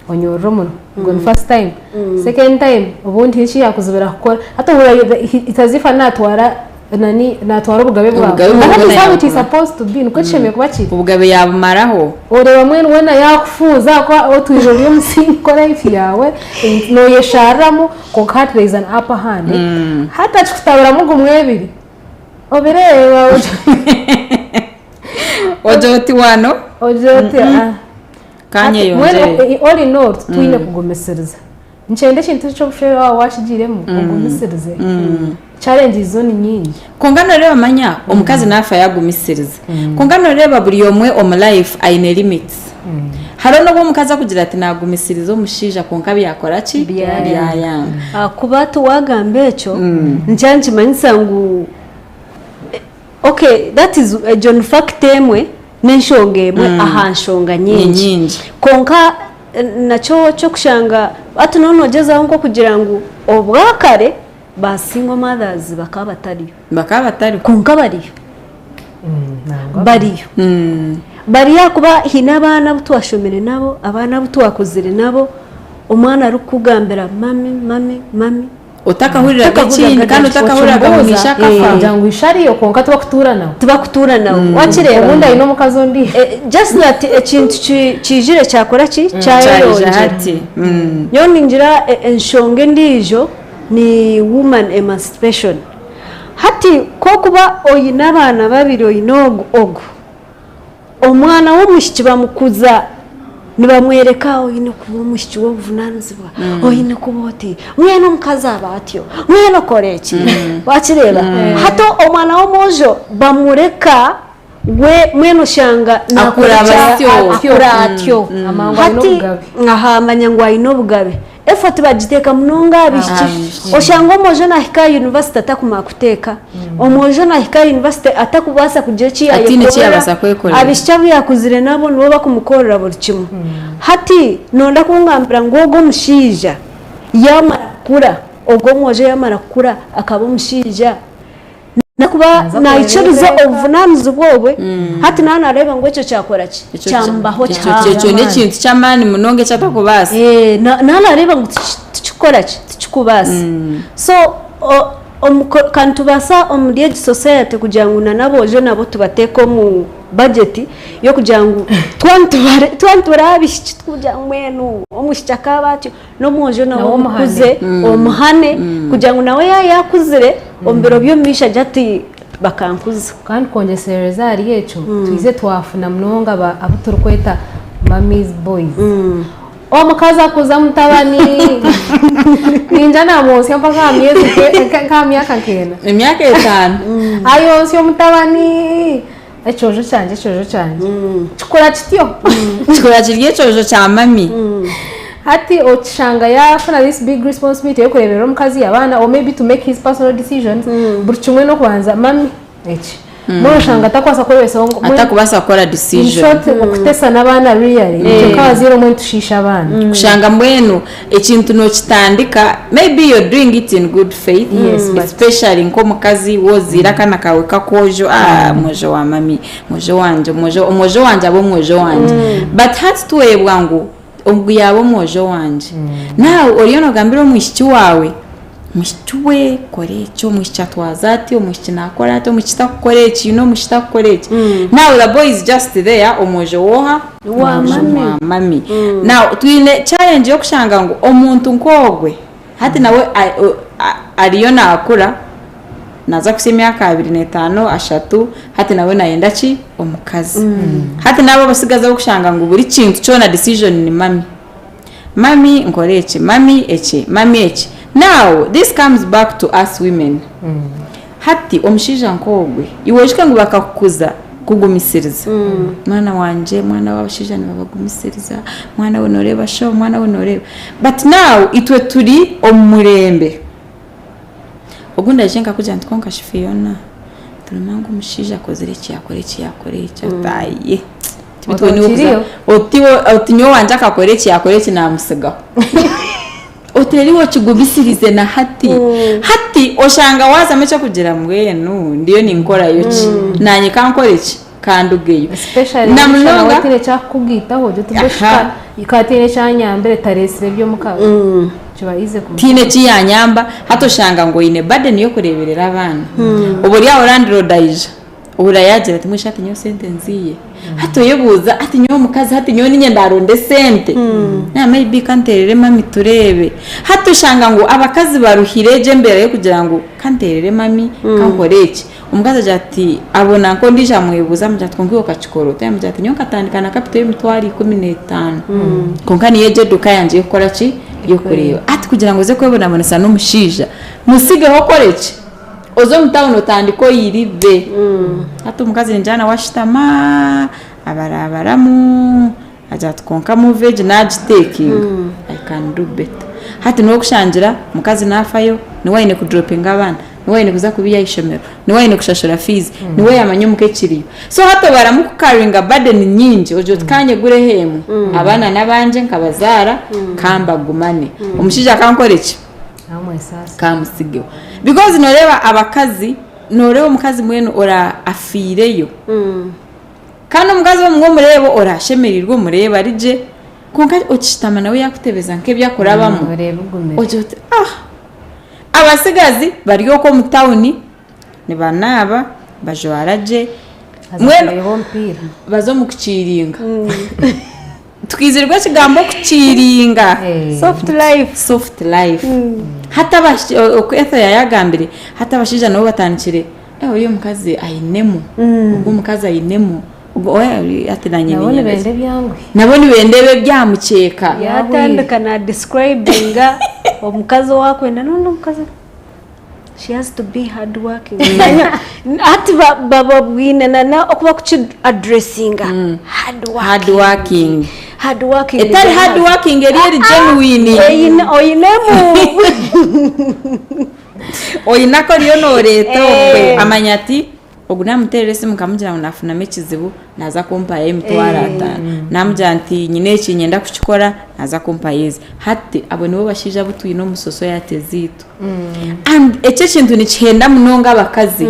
onyorora omunwa ogwo ni first time second time obundi haine eki yaakuzibira kukora hati ohurira it's as if natwara nani natwara obugabe bwawe
Obugabe bwawe
that is how it is
yabumara.
supposed to be nikwo kishemereire kuba kiri
Obugabe yabumaraho.
Oreeba mbwenu weena yaakufuuza ahakuba otwire ori omusingo life yaawe nooyeshariramu kwonka hati there is an upper hand hati akikutaburamu gumwe ebiri obireeba
Ogira oti wano.
Ogira oti ah.
Kanyeyongyere.
Mbwenu all in all titwine kugumisiriza. Nikyenda ekintu eky'obushwere waaba wakigiiremu ogumisirize. Challenges zo ni nyingi.
Kwonka noreeba manya omukazi nafa yagumisiriza kwonka noreeba buri omwe omu life aine limits hariho nobu omukazi akugira ati nagumisiriza omushaija kwonka byakora ki byayanga.
Ahakuba tiwagamba ekyo nikyo nikimanyisa ngu okay that is egyo ni fact emwe n'enshonga emwe aha nshonga nyingi kwonka nakyo ky'okushanga hati noba noogyezaho nk'okugira ngu obwakare ba single mothers bakaba batariyo.
Bakaba batariho.
Kwonka bariyo. Bariyo. Bariyo ahakuba haine abaana abu twashomire nabo, abaana abu twakuzire nabo, omwana arikukugambira mummy, mummy, mummy.
Otakahuriraga ekindi kandi otakahuriraga ngu ishe akafa.
Kugira ngu ishe ariyo kwonka tibakutuura nawe.
Tibakutuura nawe. Wakireeba?
Obundi aine omukazi ondiijo.
Just that ekintu kiijire kyakora ki?
Kyayeyongyera.
Kyayeyongyera. Nyowe ningira enshonga endiijo ni woman emancipation. Hati ku orikuba oine abaana babiri oine ogu ogu, Omwana w'omwishiki bamukuza nibamworeka oine kuba omwishiki w'obuvunaanizibwa, oine kuba oti, mbwenu omukazi aba atyo, mbwenu okora eki, wakireeba? Hati omwana w'omwojo bamureka we mbwenu oshanga
Akura
nakora
atyo.
akura atyo.
Amanya ngu aine
Hati
obugabe.
aha amanya ngu aine obugabe. Effort bagiteeka munonga aha baishiki.
Aha baishiki.
Oshanga omwojo nahika aha university atakumanya kuteeka. Omwojo nahika aha university atakubaasa kugira eki
Ataine eki
yayekorera.
yaabaasa kwekorera.
Abaishiki abu yaakuzire nabo nibo bakumukorera buri kimwe. Hati noyenda kungambira ngu ogwo omushaija yaamara kukura, ogwo omwojo yaamara kukura akaba omushaija, nakuba
Naaza
naikiriza
kureeba eka.
obuvunaanizibwa obwe, hati naaba naareeba ngu ekyo kyakora ki?
Ekyo
Kyamubaho
ekyo
kihango.
ekyo n'ekintu ky'amaani munonga eki atakubaasa.
Eh, na- naaba naareeba ngu tiki- tikikukora ki? Tikikubaasa. So o- Ka nitubaasa omuri egi society kugira ngu na n'aboojo nabo tubateeke omu budget y'okugira ngu twaba nitureeba abaishiki tukugira ngu mbwenu omwishiki akaaba atyo, n'omwojo nawe omukuze omuhane kugira ngu nawe yaaba yaakuzire omu biro by'omumaisho agire ati bakankuza.
Kandi kwongyeserereza ahari ekyo, twizire twafuna munonga abu turikweta mummy's boys. Omukazi akuza mutabani ninja namwonsya mpaka aha myezi nka aha myaka nk'ena.
Emyaka etaano.
Ayonsya omutabani ekyojo kyangye ekyojo kyangye kikura kityo.
Kikura kiri ekyojo kya mami.
Hati okishanga yafuna this big responsibility y'okureeberera omukazi, abaana or maybe to make his personal decisions buri kimwe n'okubanza mami eki. Mbwenu oshanga atakubaasa kwebesaho ngu
Atakubaasa kukora
In
decision.
short okutesa n'abaana really itwe nk'abazaire obumwe nitushiisha abaana.
Kushanga mbwenu ekintu nokitandika maybe you're doing it in good faith
Yes, but-
especially nk'omukazi woziire akaana kaawe kakoojo ah mwojo wa mami mwojo wangye omwojo omwojo wangye abe omwojo wangye but hati twebwa ngu ogu yaaba omwojo wangye now oriyo nogambira omwishiki waawe Omwishiki we kora eki, omwishiki atwaza ati, omwishiki nakora ati, omwishiki takukora eki, you know omwishiki takukora eki. Now the boy is just there, omwojo woha?
Wa
Omwojo
mami.
wa mami. Now twine challenge y'okushanga ngu omuntu nk'ogwe hati nawe a- o- a- ariyo nakura, naza kuhitsya emyaka 25, 30, hati nawe nayenda ki? Omukazi. Hati naabo abatsigazi abokushanga ngu buri kintu kyona decision ni mami. Mummy nkore eki, mummy eki, mummy eki. Now this comes back to us women. Hati omushaija nk'ogwe, iwe oijuke ngu bakakukuza kugumisiriza. Mwana wangye, mwana we abashaija nibabagumisiriza, mwana we noreeba sho, mwana we noreeba. But now itwe turi omu murembe. Ogundi aije nkakugira nti kwonka shi Fiona, turema ngu omushaija akozire eki yakora eki yakora eki ati aye. Oti nyowe owangye akakora eki yakora eki namutsigaho. Oti reero iwe okigumisirize na hati. Hati oshanga waazamu eky'okugira mbwenu ndiyo ninkorayo ki? Naanye ka nkore ki? Ka ndugeyo.
Especially
Na
omushana
munonga
we tihaine ekyakukugaitaho ogye oti mbwenu shi
Aha.
ka hataine ekyanyambire tareetsire eby'omuka kiba easy kumusiga.
Tihaine eki yanyamba hati oshanga ngu oine burden y'okureeberera abaana. Obwo ori aho landlord aija. Ohurira yaagira ati mbwenu shi hati nyowe esente nziihe? Hati oyebuuza hati nyowe omukazi hati nyowe niinye ndaaronda esente? Naaba maybe kanteerere mami tureebe. Hati oshanga ngu abakazi baruhire egyo embeera y'okugira ngu kanteerere mami, kankore eki. Omukazi agira ati abona nk'ondiijo amwebuuza amugira ati kwonka iwe okakikora ota? Amugira ati nyowe nkatandika na kapito y'emitwaro 15 kwonka niyo egyo eduuka yangye y'okukora ki? Y'okureeba. Hati kugira ngu oze kwebonabonesa n'omushaija, musigeho okore ki? Oze omu tawuni otandike oyiribe. Hati omukazi ningira nawe ashutama, abarabaramu, agira ati kwonka move egi nagitekinga, I can do better. Hati niwe okushangira omukazi nafayo, niwe aine kuduropinga abaana, niwe aine kuza kubiiha aha ishomero, niwe aine kushashura fiizi, niwe yamanya omuka ekiriyo. So hati obaramu kukaringa burden nyingi ogira oti kanyegureho emwe, abaana n'abangye nkabazaara, kambagumane. Omushaija kankore ki? Kamutsigeho because noreeba abakazi noreeba omukazi mbwenu ora afiireyo kandi omukazi omwe omureeba orashemereirwe omureeba ari gye kwonka okishutama nawe yakutebeza nk'ebi akurabamu ogira oti ah abatsigazi bari okwo omu tawuni nibanaaba bajwara gye mbwenu baza omu kukiiringa Twizirwe ekigambo okukiiringa.
Soft life.
Soft life. Hati abashi- o- oku Ethel yayagambire, hati abashaija nabo batandikire, eh oriya omukazi ainemu, ogu omukazi ainemu, ogu oya hati nanye
Nabo
niinyenda
nibenda ebyanguhi.
Nabo nibenda ebi eby'aha mukyeeka.
Yatandika na describinga omukazi ou akwenda, noona omukazi She has to be hard working. Hati bababwine na na oku bakuki addressinga. Hard working.
Hard working.
Hard working.
Etari hard working eri eri genuine.
Oyine oyinemu.
Oyine aku oriyo noreeta okwe amanya ati Ogu naamuteerera esimu nkamugira ngu naafunamu ekizibu naaza kumpayo emitwaro ataano. Naamugira nti nyine eki niinyenda kukikora naaza kumpayo ezi. Hati abo nibo bashaija abu twine omu society zaitu. And eki ekintu nikihenda munonga abakazi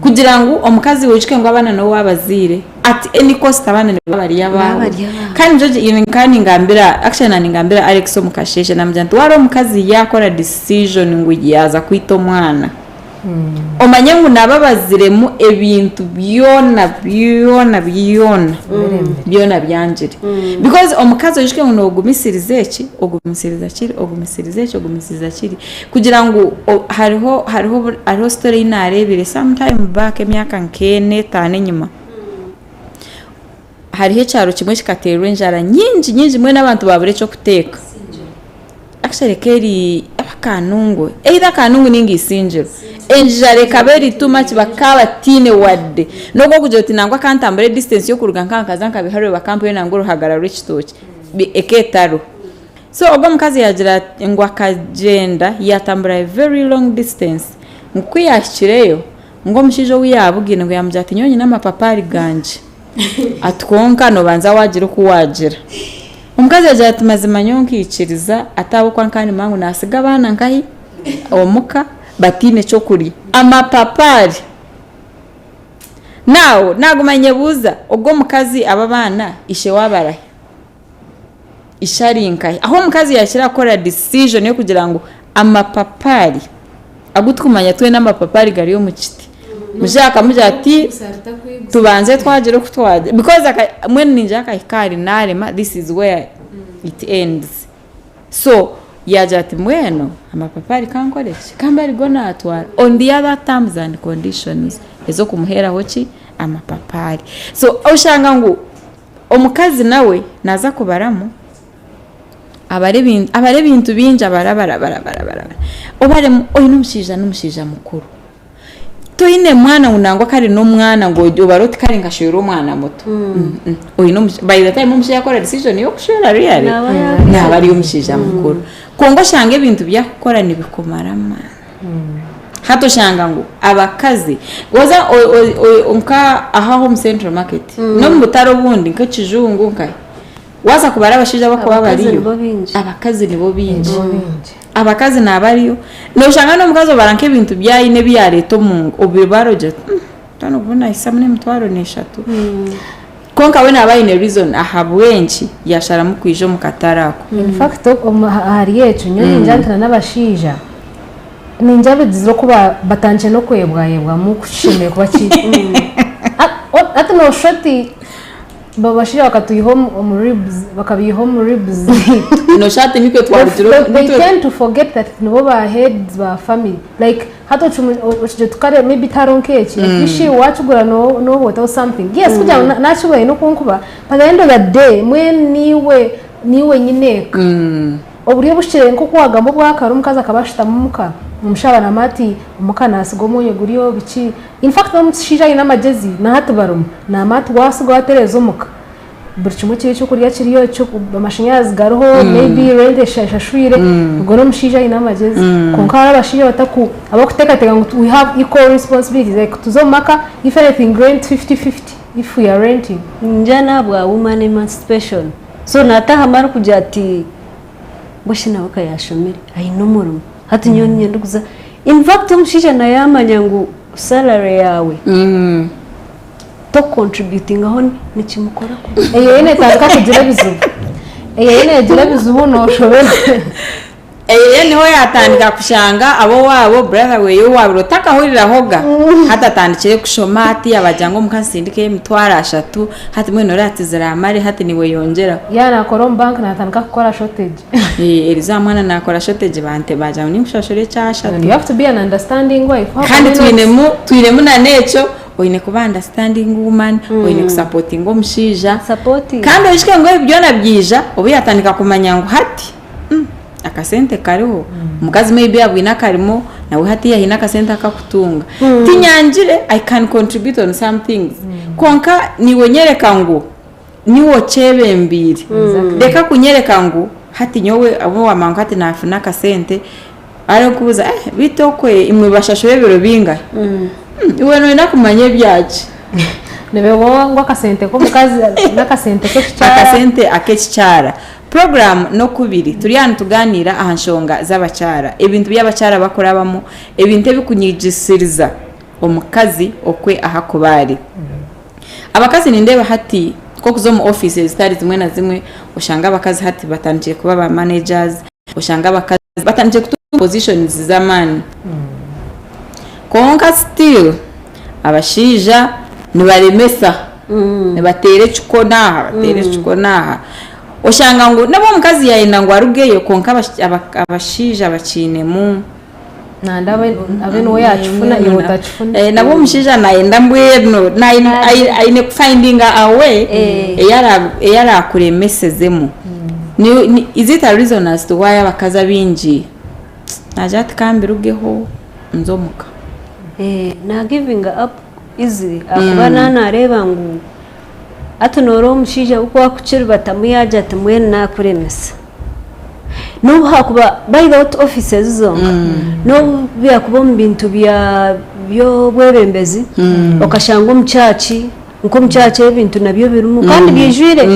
kugira ngu omukazi oijuke ngu abaana niwe waabazaire at any cost abaana nibaba bari abaawe. Kandi nikyo nkaba ningambira actually naaba ningambira Alex omu kasheeshe naamugira nti wareeba omukazi yaakora decision ngu yaaza kwita omwana, Omanye ngu nababaziremu ebintu byona byona byona byona byangire because omukazi oijuke ngu nogumisiriza eki ogumisiriza kiri ogumisiriza eki ogumisiriza kiri kugira ngu hariho hariho hariho story ei nareebire sometime back emyaka nk'ena etaano enyima. Hariho ekyaro kimwe kikateerwa enjara nyingi nyingi mbwenu abantu baabura eky'okuteeka. Actually ekaba eri aba Kanungu, either Kanungu ninga Isingiro. Enjara ekaba eri too much bakaba bataine wadde. N'obu orikugira oti nangwa kantambure distance y'okuruga nkaha nkaza nka Biharwe bakampayo nangwa oruhagara rw'ekitookye, ekaba etariho. So ogwo omukazi yaagira ngu akagyenda yaatambura a very long distance ngu ku yaahikireyo ngu omushaija ou yaabugaine ngu yaamugira ati nyowe nyine amapapaari gangye ati kwonka noobanza waagira oku waagira. Omukazi yaagira ati mazima nyowe nkaikiriza ati ahabw'okuba nkaba nimmanya ngu naatsiga abaana nkahi omuka bataine ky'okurya. Amapapaari! Now naaguma ninyebuuza ogwo omukazi abo abaana ishe waabo arahi? Ishe ari nkahi? Ahu omukazi yaakira kukora decision y'okugira ngu amapapaari agu turikumanya twena amapapaari gari omu kiti, omushaija akamugira ati tubanze twagira oku twagira because mbwenu ningira akahika ahari naarema this is where it ends. So yaagira ati mbwenu amapapaari ka nkore ki? Ka mbe arigo naatwara on the other terms and conditions ez'okumuheeraho ki? Amapapaari. So oshanga ngu Omukazi nawe naaza kubaramu abare abare ebintu bingi abare abare abare abare abare obaremu oine omushaija n'omushaija mukuru toine mwana ngu nangwa kare n'omwana ngu obare oti kare nkashwera omwana muto oine by the time omushaija yakora decision y'okushwera really naaba ari omushaija mukuru kwonka oshanga ebintu ebi arikukora nibikumara amaani. Hati oshanga ngu abakazi waza nka aha omu central market n'omu butare obundi nk'ekijungu nkahi waza kubara abashaija abarikuba bariyo abakazi nibo baingi abakazi nabariyo noshanga n'omukazi obara nk'ebintu ebi aine ebi yareeta omu obibara ogira oti twana obu nahisamu n'emitwaro n'eshatu kwonka we naaba aine reason ahabw'enki yasharamu kwija omu katare ako.
In fact ahari ekyo nyowe ningira nti n'abashaija ningira bigizire oku batandikire n'okwebwayebwamu ku kishemereire kuba kiri. Hati nooshusha oti abashaija bakatwiha omu ribs bakabiiha omu ribs zaitu.
Nooshusha ati nikwe twarugire
They tend to forget that nibo ba heads ba family like Hati okigira oti kare maybe tihariho nk'eki mm. wakigura nooba otaho something yes mm. kugira ngu nakigura aine oku nkuba but at the end of the day mbwenu niiwe niiwe nyineeka mm. oburyo obuhikire nk'oku wagamba obwakare omukazi akaba ashutama omuka omushaija naamanya ati omuka nasiga omwonyo guriyo biki in fact n'omushaija aine amagezi nahati barimu naamanya ati wasiga watereeza omuka buri kimwe kiriyo ekyokurya kiriyo amashanyarazi gariho maybe rent eshashwire ogwo n'omushaija aine amagyezi kwonka hariho abashaija abataku abarikuteekateeka ngu we have equal responsibilities like tuze omu maka if anything rent 50-50 if we are renting.
Ningira n'ahabwa woman emancipation so naatahamu arikugira ati mbwenu shi nawe ka yaashomire aine omurimo hati nyowe niinye ndikuza infact omushaija nawe yaamanya ngu salary yaawe tokukontributingaho nikimukora kubi.
Eyo yoona etandika kugira ebizibu. Eyo yoona egira ebizibu nooshoberwa.
Eyo yo niho yaatandika kushanga ab'owaabo brother weeye ou waabire otakahurirahoga hati atandikire kushoma hati yaabagira ngu omuka nsindikeyo emitwaro ashatu hati mbwenu ori ati ziraamare hati niiwe yongyeraho.
Yaaba naakora omu bank naatandika kukora shortage.
Eriizooba mwana naakora shortage bante baagira ngu ninkushashura ekyashatu.
And you have to be an understanding wife.
Kandi twinemu twinemu n'ekyo Oine kuba understanding woman, oine kusapotinga omushaija. Kandi oijuke ngu ebi byona byaija obu yatandika kumanya ngu hati akasente kariho, omukazi maybe abwine akarimo nawe hati aine akasente aku akutunga. Tinyangire I can contribute on some things kwonka niiwe onyereka ngu niiwe okyebembeire. Reka kunyereka ngu hati nyowe obu wamanya ngu hati nafuna akasente arikubuuza beitu okwe imwe bashashura ebiro bingahi? Iwe noyenda kumanya ebyaki?
Nibeewa ngu akasente k'omukazi n'akasente k'ekikyara.
Akasente ak'ekikyara. Puroguraamu n'okubiri turi aha nitugaaniira aha nshonga z'abakyara, ebintu bi abakyara bakurabamu, ebintu ebikunyigisiriza omukazi okwe ahu akuba ari. Abakazi nindeeba hati nk'okuza omu ofiisi ezitari zimwe na zimwe oshanga abakazi hati batandikire kuba ba managers, oshanga abakazi batandikire kutunga positions z'amaani. Kwonka still abashaija nibaremesa, nibateera ekikono aha, bateera ekikono aha. Oshanga ngu n'obu omukazi yaayenda ngu arugeyo kwonka abashaija bakiinemu.
Nandi abe abe niwe yakifuna iwe otakifuna.
Eh, nabwo omushaija nayenda mbwenu naine- ai- aine kufindinga a way ei arakuremesezemu. Ni- ni- Is it a reason as to why abakazi abaingi naagira ati kambirugeho nze omuka?
Eh, na giving up easily ahakuba mm. nareeba ngu hati noreeba omushaija oku akukiribatamu yagira ati mbwenu nakuremesa n'obu hakuba by the way ti offices zonka mm. n'obu byakuba omu bintu by'obwebembezi mm. okashanga omu kyaki nk'omu kyaki ebintu nabyo birimu kandi byijwire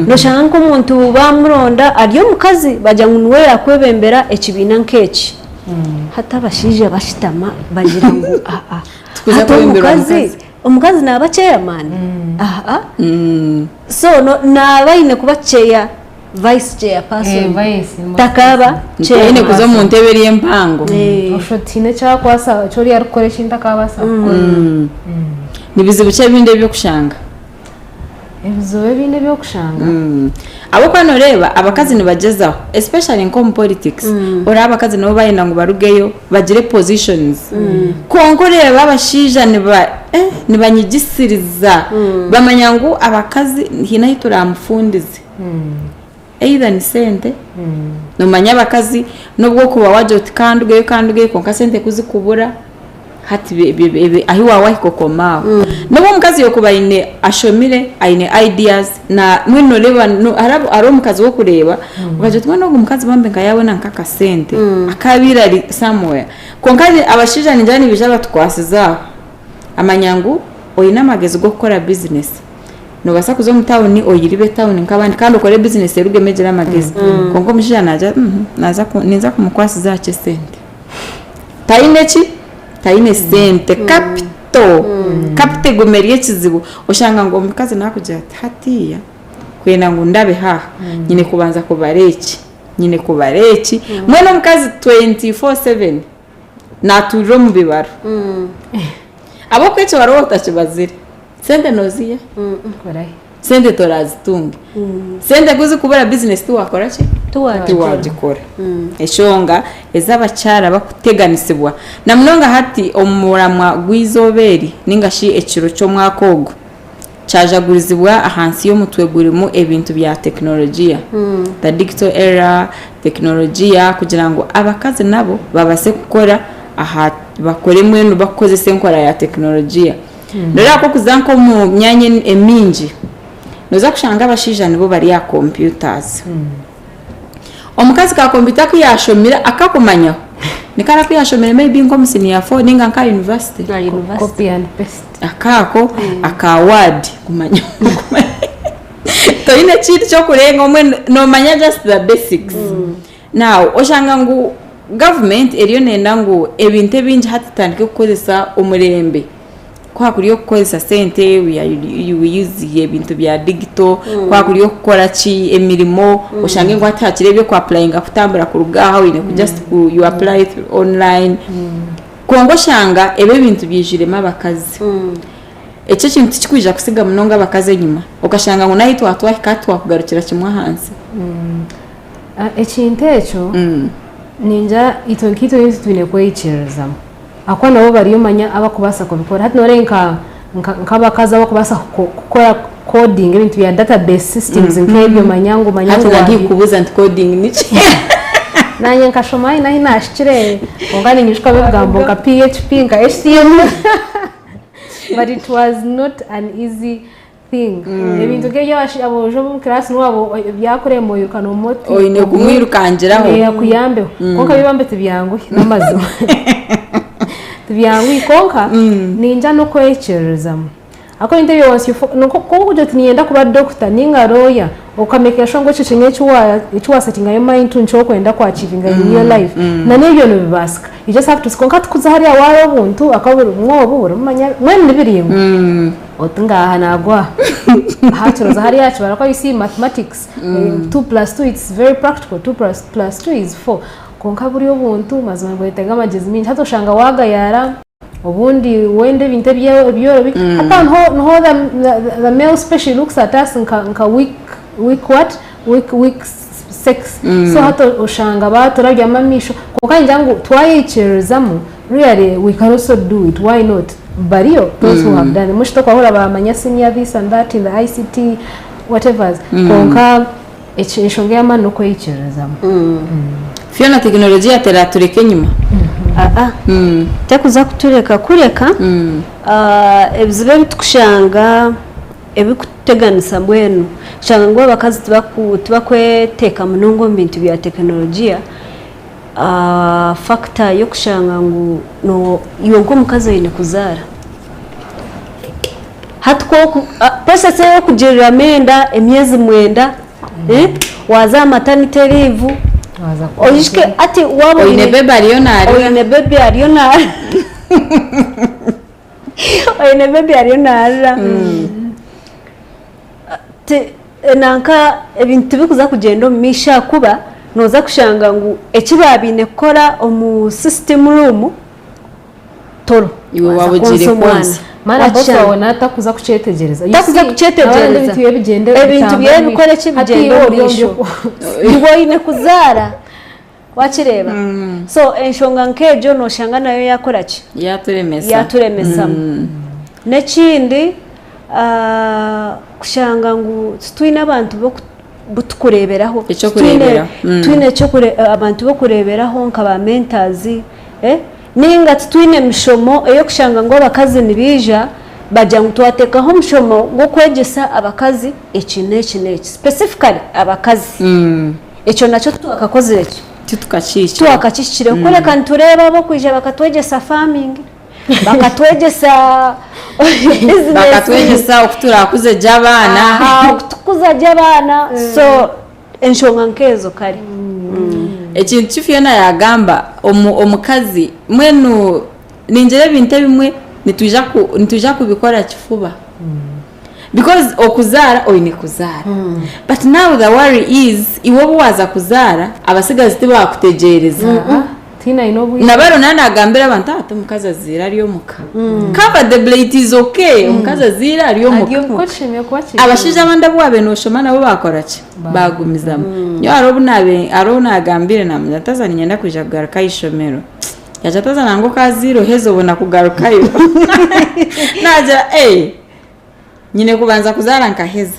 noshanga nk'omuntu bamuronda ari omukazi bagira ngu niwe yakwebembera ekibiina nk'eki hati abashaija bashutama bagira ngu aa
Tukuza
hati
kwebemberwa
omukazi
omukazi.
omukazi naaba chairman aa so no- naaba aine kuba chair vice chair person
Eh, vice,
takaaba
Aine kuza omu ntebe eri empango.
Osho tihaine ekyakwasa eki oriya arikukora eki ntakabaasa kukora.
Ni bizibu ki ebindi eby'okushanga?
Ebizibu ebindi eby'okushanga?
Ahabw'okuba nooreeba abakazi nibagyezaho especially nk'omu politics oreeba abakazi nibo barenda ngu barugeyo bagire positions kwonka oreeba abashaija niba eh nibanyigisiriza bamanya ngu abakazi haine ahu turamufundize. Either ni sente, nomanya abakazi nobu okuba wagira oti kandugeyo kandugeyo kwonka sente kuzikubura hati ahi wawahika okoma aho. Nobu omukazi yokuba ayine ashomire ayine ideas na mbwenu noreeba hariho omukazi wokureeba okagira oti mbwenu ogu mukazi bambi nka yabona nkakasente akabiire ari somewhere kwonka abashaija ningira nibaija batukwasize aho amanya ngu oyine amagezi gokukora business. Noobaasa kuza omu tawuni oyiribe etawuni nk'abandi kandi okore bizinesi erugemu egire amagezi. Kwonka omushaija naagira ati mhm naaza ku ninza kumukwasiza aha ky'esente. Taine ki? Taine sente. Capital, capital eguma eri ekizibu. Oshanga ngu omukazi naakugira ati hatiiya kwenda ngu ndabeho aha, nyine kubanza kubara eki, nyine kubara eki. Mbwenu omukazi 24/7 naatuurira omu bibaro. Ahabw'okuba ekibaro waaba otakibazire. Sente noziiha? Sente torazitunge. Sente ku zikubura bizinesi tiwakora ki? Tiwagikora. Eshonga ezi abakyara bakuteganisibwa na munonga hati omu muramwa gw'eizooba eri ninga shi ekiro ky'omwaka ogu kyajagurizibwa ahansi y'omutwe gurimu ebintu bya tekinologiya, the digital era, tekinologiya kugira ngu abakazi nabo babase kukora aha bakore mbwenu bakukozesa enkora ya tekinologiya. Noreeba ku orikuza nk'omu myanya emingi, nooza kushanga abashaija nibo bari aha computers. Omukazi ka computer aku yaashomire akakumanyaho, nikare aku yaashomire maybe nk'omu senior four ninga nk'aha university.
Copy and paste.
Akaako aka word kumanya toine ekindi ky'okurenga mbwenu noomanya just the basics. Now oshanga ngu gavumenti eriyo neyenda ngu ebintu ebingi hati tutandike kukozesa omurembe. Ku hakuri okukozesa sente we are we use ebintu bya digital, ku hakuri okukora ki emirimo oshange ngu hati hakiri eby'oku apurayinga kutambura kuruga aha oine ku just ku you apply through online. Kwonka oshanga ebi ebintu byijwiremu abakazi. Eki ekintu tikikwija kusiga munonga abakazi enyima okashanga ngu n'ahi twatwahika hati twakugarukira kimwe ahansi.
Ekintu ekyo ningira itwe nkaitwe itwe twine kweyikiririzamu ahakuba nabo bariyo omanya abakubaasa kubikora hati noreeba nk'abakazi abakubaasa kukora coding ebintu bya database systems nk'ebyo omanya ngu omanya
Hati nandikubuuza nti coding niki?
Naanye nkashoma haine ahu naahikire kwonka ninyijukamu ebigambo nka PHP nka HTML but it was not an easy thing ebintu nk'ebyo aboojo b'omu kiraasi n'owaaba byakurema oiruka noomuha oti
Oine kumwirukangiraho.
Eh, akuyambeho kwonka byo bambe tibyanguhi n'amazima tibyanguhi kwonka ningira n'okwekiririzamu ahakuba ebintu ebyo once you fo- ni nk'okugira oti niinyenda kuba doctor ninga lawyer okamakinga sure ngu ekyo kimwe eki wa eki wasetinga your mind to nikyo orikwenda ku achievinga in your life na n'ebyo nibibaasika you just have to kwonka tikuza hariya waaba obuntu ahakuba buri bumwe obu burimu manya mbwenu ni biraingwa. Oti ngaaha nagwa aha kiroza hariya kibara kwa you see mathematics 2 plus 2 it's very practical 2 plus, plus 2 is 4 kwonka buri obuntu mazima nibwetenga amagezi mingi hati oshanga wagayara obundi wenda ebintu ebyorobi hati aho niho, niho the, the, the male species looks at us nka, nka weak, weak what weak, weak sex. So hati oshanga baturabyamu amaisho kwonka ningira ngu twayeikiririzamu really we can also do it why not bariyo those who have done mushi tokwahurira bamanya senior this and that in the ICT whatevers kwonka enshonga ey'amaani n'okweyikiririzamu.
Fiona tekinologiya teratureka enyima.
Aa tekuza kutureka kureka ebizibu ebi tukushanga ebikututeganisa mbwenu oshanga ngu abakazi tibakweteka munonga omu bintu bya tekinologiya factor y'okushanga ngu iwe nk'omukazi oine kuzaara. Hati ku oku process ey'okugiriramu enda emyezi mwenda, waaza aha maternity leave, oijuke hati waaba
Oine
oine
baby ariyo naarira.
oine baby ariyo naarira oine baby ariyo naarira ti nanka ebintu tibikuza kugyenda omu maisho ahakuba nooza kushanga ngu eki baabaine kukora omu system room toro
Iwe
waaza
waaba ogiire
kwonsa omwana.
kwonsa.
Maana boss
Wakishanga.
wawe natakuza kukyetegyereza. You
Takuza
see,
kukyetegyereza.
abandi ebintu bye bigyenda
Ebintu
bitambura
bye
omu
bikora
maisho.
eki
Hati
bigyenda
iwe
omu
ori
maisho. Iwe oine kuzaara. Wakireeba? So enshonga nk'egyo nooshanga nayo yaakora ki?
Yaaturemesa.
Yaaturemesamu. N'ekindi kushanga ngu titwine abantu b'oku bu tukureeberaho.
Eky'okureeberaho.
Titwine abantu b'okureeberaho nka ba mentors, nainga titwine mishomo ey'okushanga ngu abakazi nibaija bagira ngu twateekaho omushomo gw'okwegyesa abakazi eki n'eki n'eki, specifically abakazi. Ekyo nakyo titwakakozire ki?
Titukakihikire.
Titwakakihikire. Kureka nitureeba ab'okwija bakatwegyesa farming, bakatwegyesa business.
Bakatwegyesa oku turaakuze gye abaana.
Aha, oku tukuza gye abaana. So enshonga nk'ezo kare.
Ekintu ki Fiona yaagamba, omu omukazi mbwenu ningira ebintu ebimwe nitwija ku nitwija kubikora kifuba. Because okuzaara oine kuzaara but now the worry is iwe obu waaza kuzaara abasigazi tibakutegyereza.
Tihaine aine obwire.
Na baro naaba nagambira abantu ati omukazi azaire ari omuka. Comfortably it is okay omukazi azaire ari omuka.
Nikwo kishemereire kuba kiri.
Abashaija abandi abu waabaire nooshoma nabo baakora ki? Baagumizamu. Nyowe hariho obu naabaire hariho ou naagambire naamugira nti haza niinyenda kwija kugaruka aha ishomero. Yaagira ati haza nangwa okaazaire oheza obona kugarukayo. Naagira ee. Nyine kubanza kuzaara nkaheza.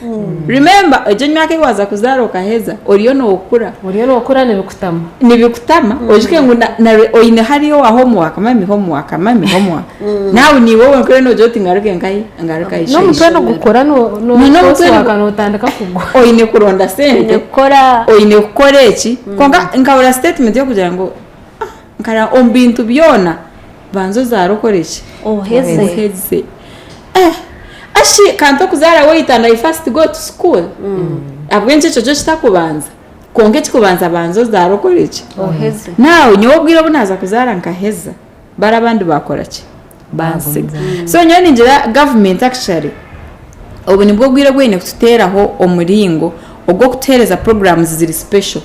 Remember, egyo emyaka ei waaza kuzaara okaheza, oriyo nookura.
Oriyo nookura nibikutama.
Nibikutama, oijuke ngu na, na, oine hariyo owa homework, mummy homework, mummy homework. Naawe niiwe wenka oriyo noogira oti ngaruke nkahi? Ngaruke aha
N'omutwe
ishomero.
nigukura no, no,
Na n'omutwe
course work
nigu-
nootandika kugwa.
Oine kuronda sente.
Oine kukora.
Oine kukora eki. Kwonka nkabura statement y'okugira ngu ah, nkareba omu bintu byona, Banza ozaare okore ki?
Oheze.
Oheze. Eh, ashi kantu okuzaara wait and I first go to school. Ahabw'enki ekyo kyo kitakubanza? Kwonka ekikubanza banza ozaare okore ki?
Oheze.
Now nyowe obwire obu naaza kuzaara nkaheza, bari abandi baakora ki? Bansiga. So nyowe ningira government actually obu nibwo bwire obu eine kututeeraho omuringo ogw'okutuheereza programs ziri special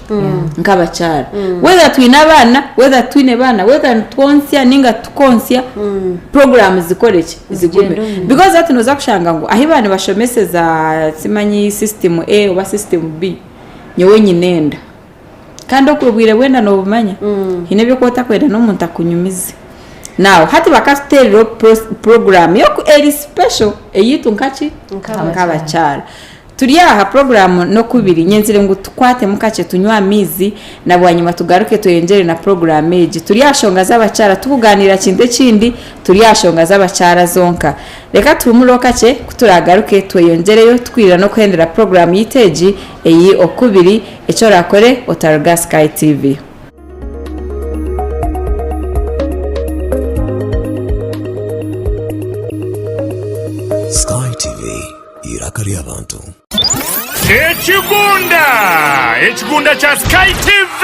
nk'abakyara. Whether twine abaana, whether titwine baana, whether nitwonsya ninga titukonsya, programs zikore ki? Zigume. Because hati nooza kushanga ngu ahi baanibashomeseza simanyi system A oba system B, nyowe nyine enda. Kandi obwire bw'enda noobumanya, haine ebi orikuba otakwenda n'omuntu akunyumize. Now hati bakatuteereraho program eri special eyaitu nkaki? Nk'abakyara. Turi aha puroguraamu n'okubiri, nyenzire ngu tukwatemu kakye tunywe amaizi na bwanyima tugaruke tweyongyere na puroguraamu egi. Turi aha shonga z'abakyara tikugaaniira kintu ekindi, turi aha shonga z'abakyara zonka. Reka tuhumureho kakye ku turaagaruke tweyongyereyo tukwirira n'okuhendera puroguraamu yaitu egi eyi okubiri, eki oraakore otaruga Sky TV.
Sky TV, eiraka ry'abantu.
Ekigunda! Ekigunda kya Sky TV!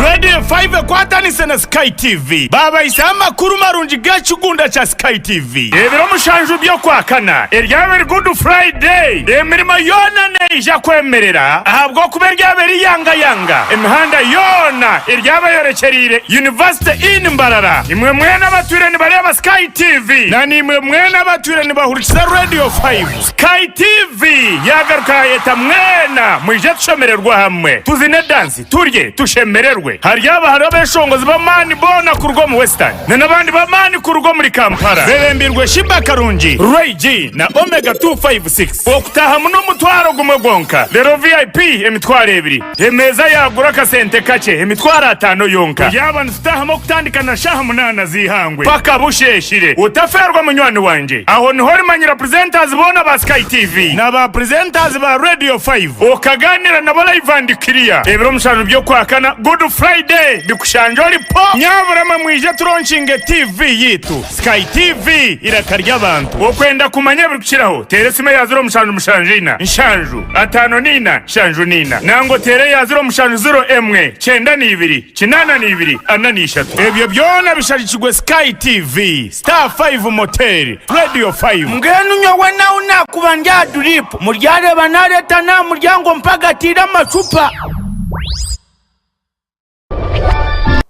Radio. Radio 5 ekwatanise na Sky TV baabahisaho amakuru marungi g'ekigunda kya Sky TV. Ebiro mushanju by'Okwakana eryaba eri Good Friday, emirimo yoona neija kwemerera ahabw'okuba eryaba eri yangayanga. Emihanda yoona eryaba eyorekyereire University Inn Mbarara. Imwe mwena abatwire nibareeba Sky TV na naimwe mwena abatwire nibahurikiza Radio 5, Sky TV yaagaruka yaayeta mwena mwije tushemererwe hamwe, tuzine dansi, turye, tushemererwe. Haryaba hariho abeshongozi b'amaani boona kuruga omu Western na n'abandi b'amaani kuruga omuri Kampala bebembirwe Sheebah Karungi, Ray G na Omega 256. Okutaahamu n'omutwaro gumwe gwonka, reero VIP emitwaro ebiri. Emeeza yaagura akasente kakye, emitwaro ataano yonka. Turyaba nitutaahamu okutandika na shaaha munaana z'eihangwe paka busheeshire. Otafeerwa munywani wangye. Aho niho orimanyira presenters boona ba Sky TV na ba presenters ba Radio 5 okagaaniira nabo live and clear. Ebiro mushanju by'Okwakana, Good Friday, bikushangye ori po! Nyabura mwe mwije turonkinge TV yaitu. Sky TV, eiraka ry'abantu. Okwenda kumanya ebirikukiraho, teera esimu eya 0774 7 54 74 nangwa oteere eya 0701 92 82 43. Ebyo byona bishagikirwe Sky TV, Star 5 Motel, Radio 5.
Mbwenu nyowe nahu naakuba ndi aha duriipu, muryareeba naareeta n'aha muryango mpagatiire amacupa.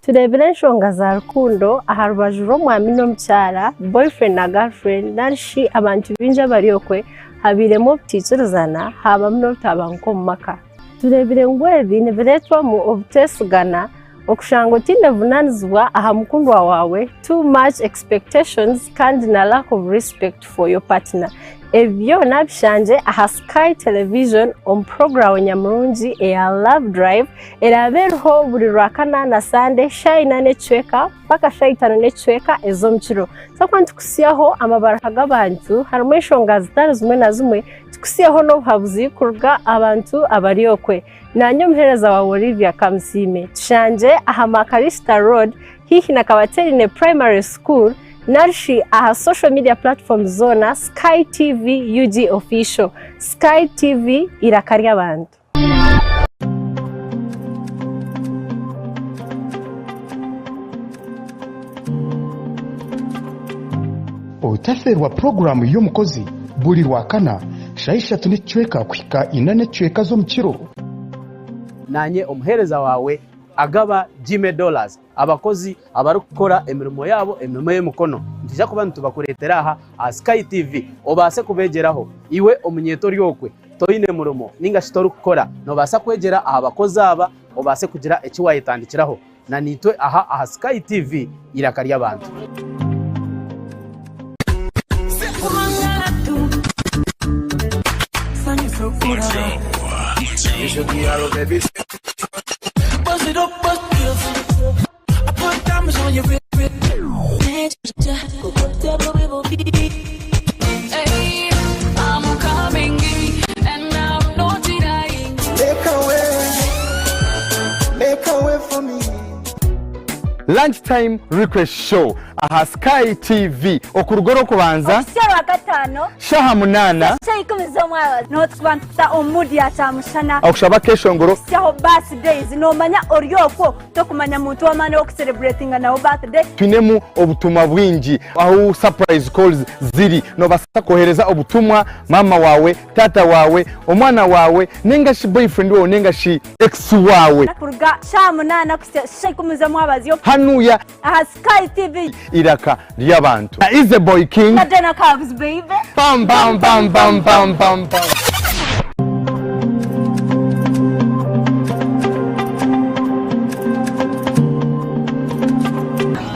Tureebire enshonga za rukundo aha rubaju rw'omwami n'omukyara, boyfriend na girlfriend nari shi abantu baingi abari okwe habairemu obutaikirizana haabamu n'obutabanguko omu maka. Tureebire ngu ebi nibireetwamu obuteesigana, okushanga otaine buvunaanizibwa aha mukundwa waawe, too much expectations kandi na lack of respect for your partner. Ebi byona bishangye aha Sky Television omu puroguraamu nyamurungi eya Love Drive Eraabe eriho buri Rwakana na Sande shaaha ina n'ekicweka mpaka shaaha itaano n'ekicweka ez'omu kiro. Twakuba nitukutsyaho amabaruha g'abantu harimu enshonga zitari zimwe na zimwe, tukutsyeho n'obuhabuzi kuruga abantu abari okwe. Naanye omuheereza waawe Olivia Kamusiime. Tushangye aha Makarista Road haihi na Kabaterine Primary School narishi aha social media platforms zoona Sky TV UG Official. Sky TV eiraka ry'abantu.
Otafeerwa puroguraamu y'omukozi buri Rwakana shaaha ishatu n'ekicweka kuhika ina n'ekicweka z'omu kiro.
Naanye omuheereza waawe agaba Jimmy Dollars. Abakozi abarikukora emirimo yaabo emirimo y'emikono nitwija kuba nitubakureetera aha aha Sky TV obaase kubeegyeraho. Iwe omunyeeto ori okwe toine murimo nainga shi torikukora noobaasa kwegyera aha bakozi aba obaase kugira eki waayetandikiraho. Na naitwe aha aha Sky TV eiraka ry'abantu.
Lunch time request show aha Sky TV okuruga orwokubanza
Okuhitsya Orwakataano
shaha munana
Shaaha ikumi z'omwabazyo niho turikuba nitukuta omu mood ya kyamushana.
Okushaba akeshongoro.
Kuhitsyaho birthdays noomanya ori okwo tokumanya muntu w'amaani ow'okucelebratinga nawe birthday.
Twinemu obutumwa bwingi ahu surprise calls ziri nobasa kohereza obutumwa mama wawe, taata wawe, omwana wawe nengashi boyfriend wawe nengashi ex wawe.
Kuruga shaaha munaana kuhitsya shaaha ikumi z'omwabazyo.
Hanuya.
Aha Sky TV.
Iraka ry'abantu. Na Easy Boy King.
Na Dena Cubs baby.
Bam bam bam bam bam bam bam.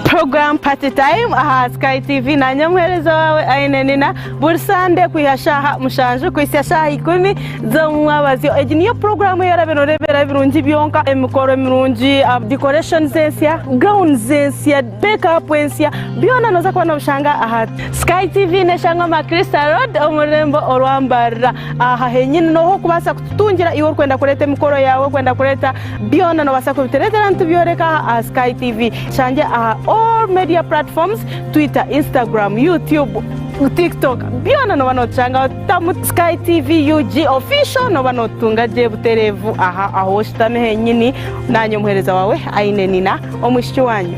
Program Party Time aha Sky TV nanye omuheereza waawe Aine Nina buri Sande kwiha shaaha mushanju kuhitsya shaaha ikumi z'omumwabazyo. Egi niyo puroguraamu ei oraabe nooreebera ebirungi byonka, emikoro mirungi, decorations ensya, gowns ensya, make up ensya, byona nooza kuba noobishanga aha Sky TV n'eshangwa aha Crystal Road omu rurembo orwa Mbarara. Aha henyini nooha orikubaasa kututungira iwe orikwenda kureeta emikoro yaawe, orikwenda kureeta byona noobaasa kubitureetera nitubyoreka aha aha Sky TV. Tushangye aha all media platforms, Twitter, Instagram, YouTube. TikTok byona nooba nootushangaho tamu Sky TV UG official nooba nootutunga gye butereevu aha ahu oshutami henyini naanye omuheereza waawe Aine Nina omwishiki wanyu.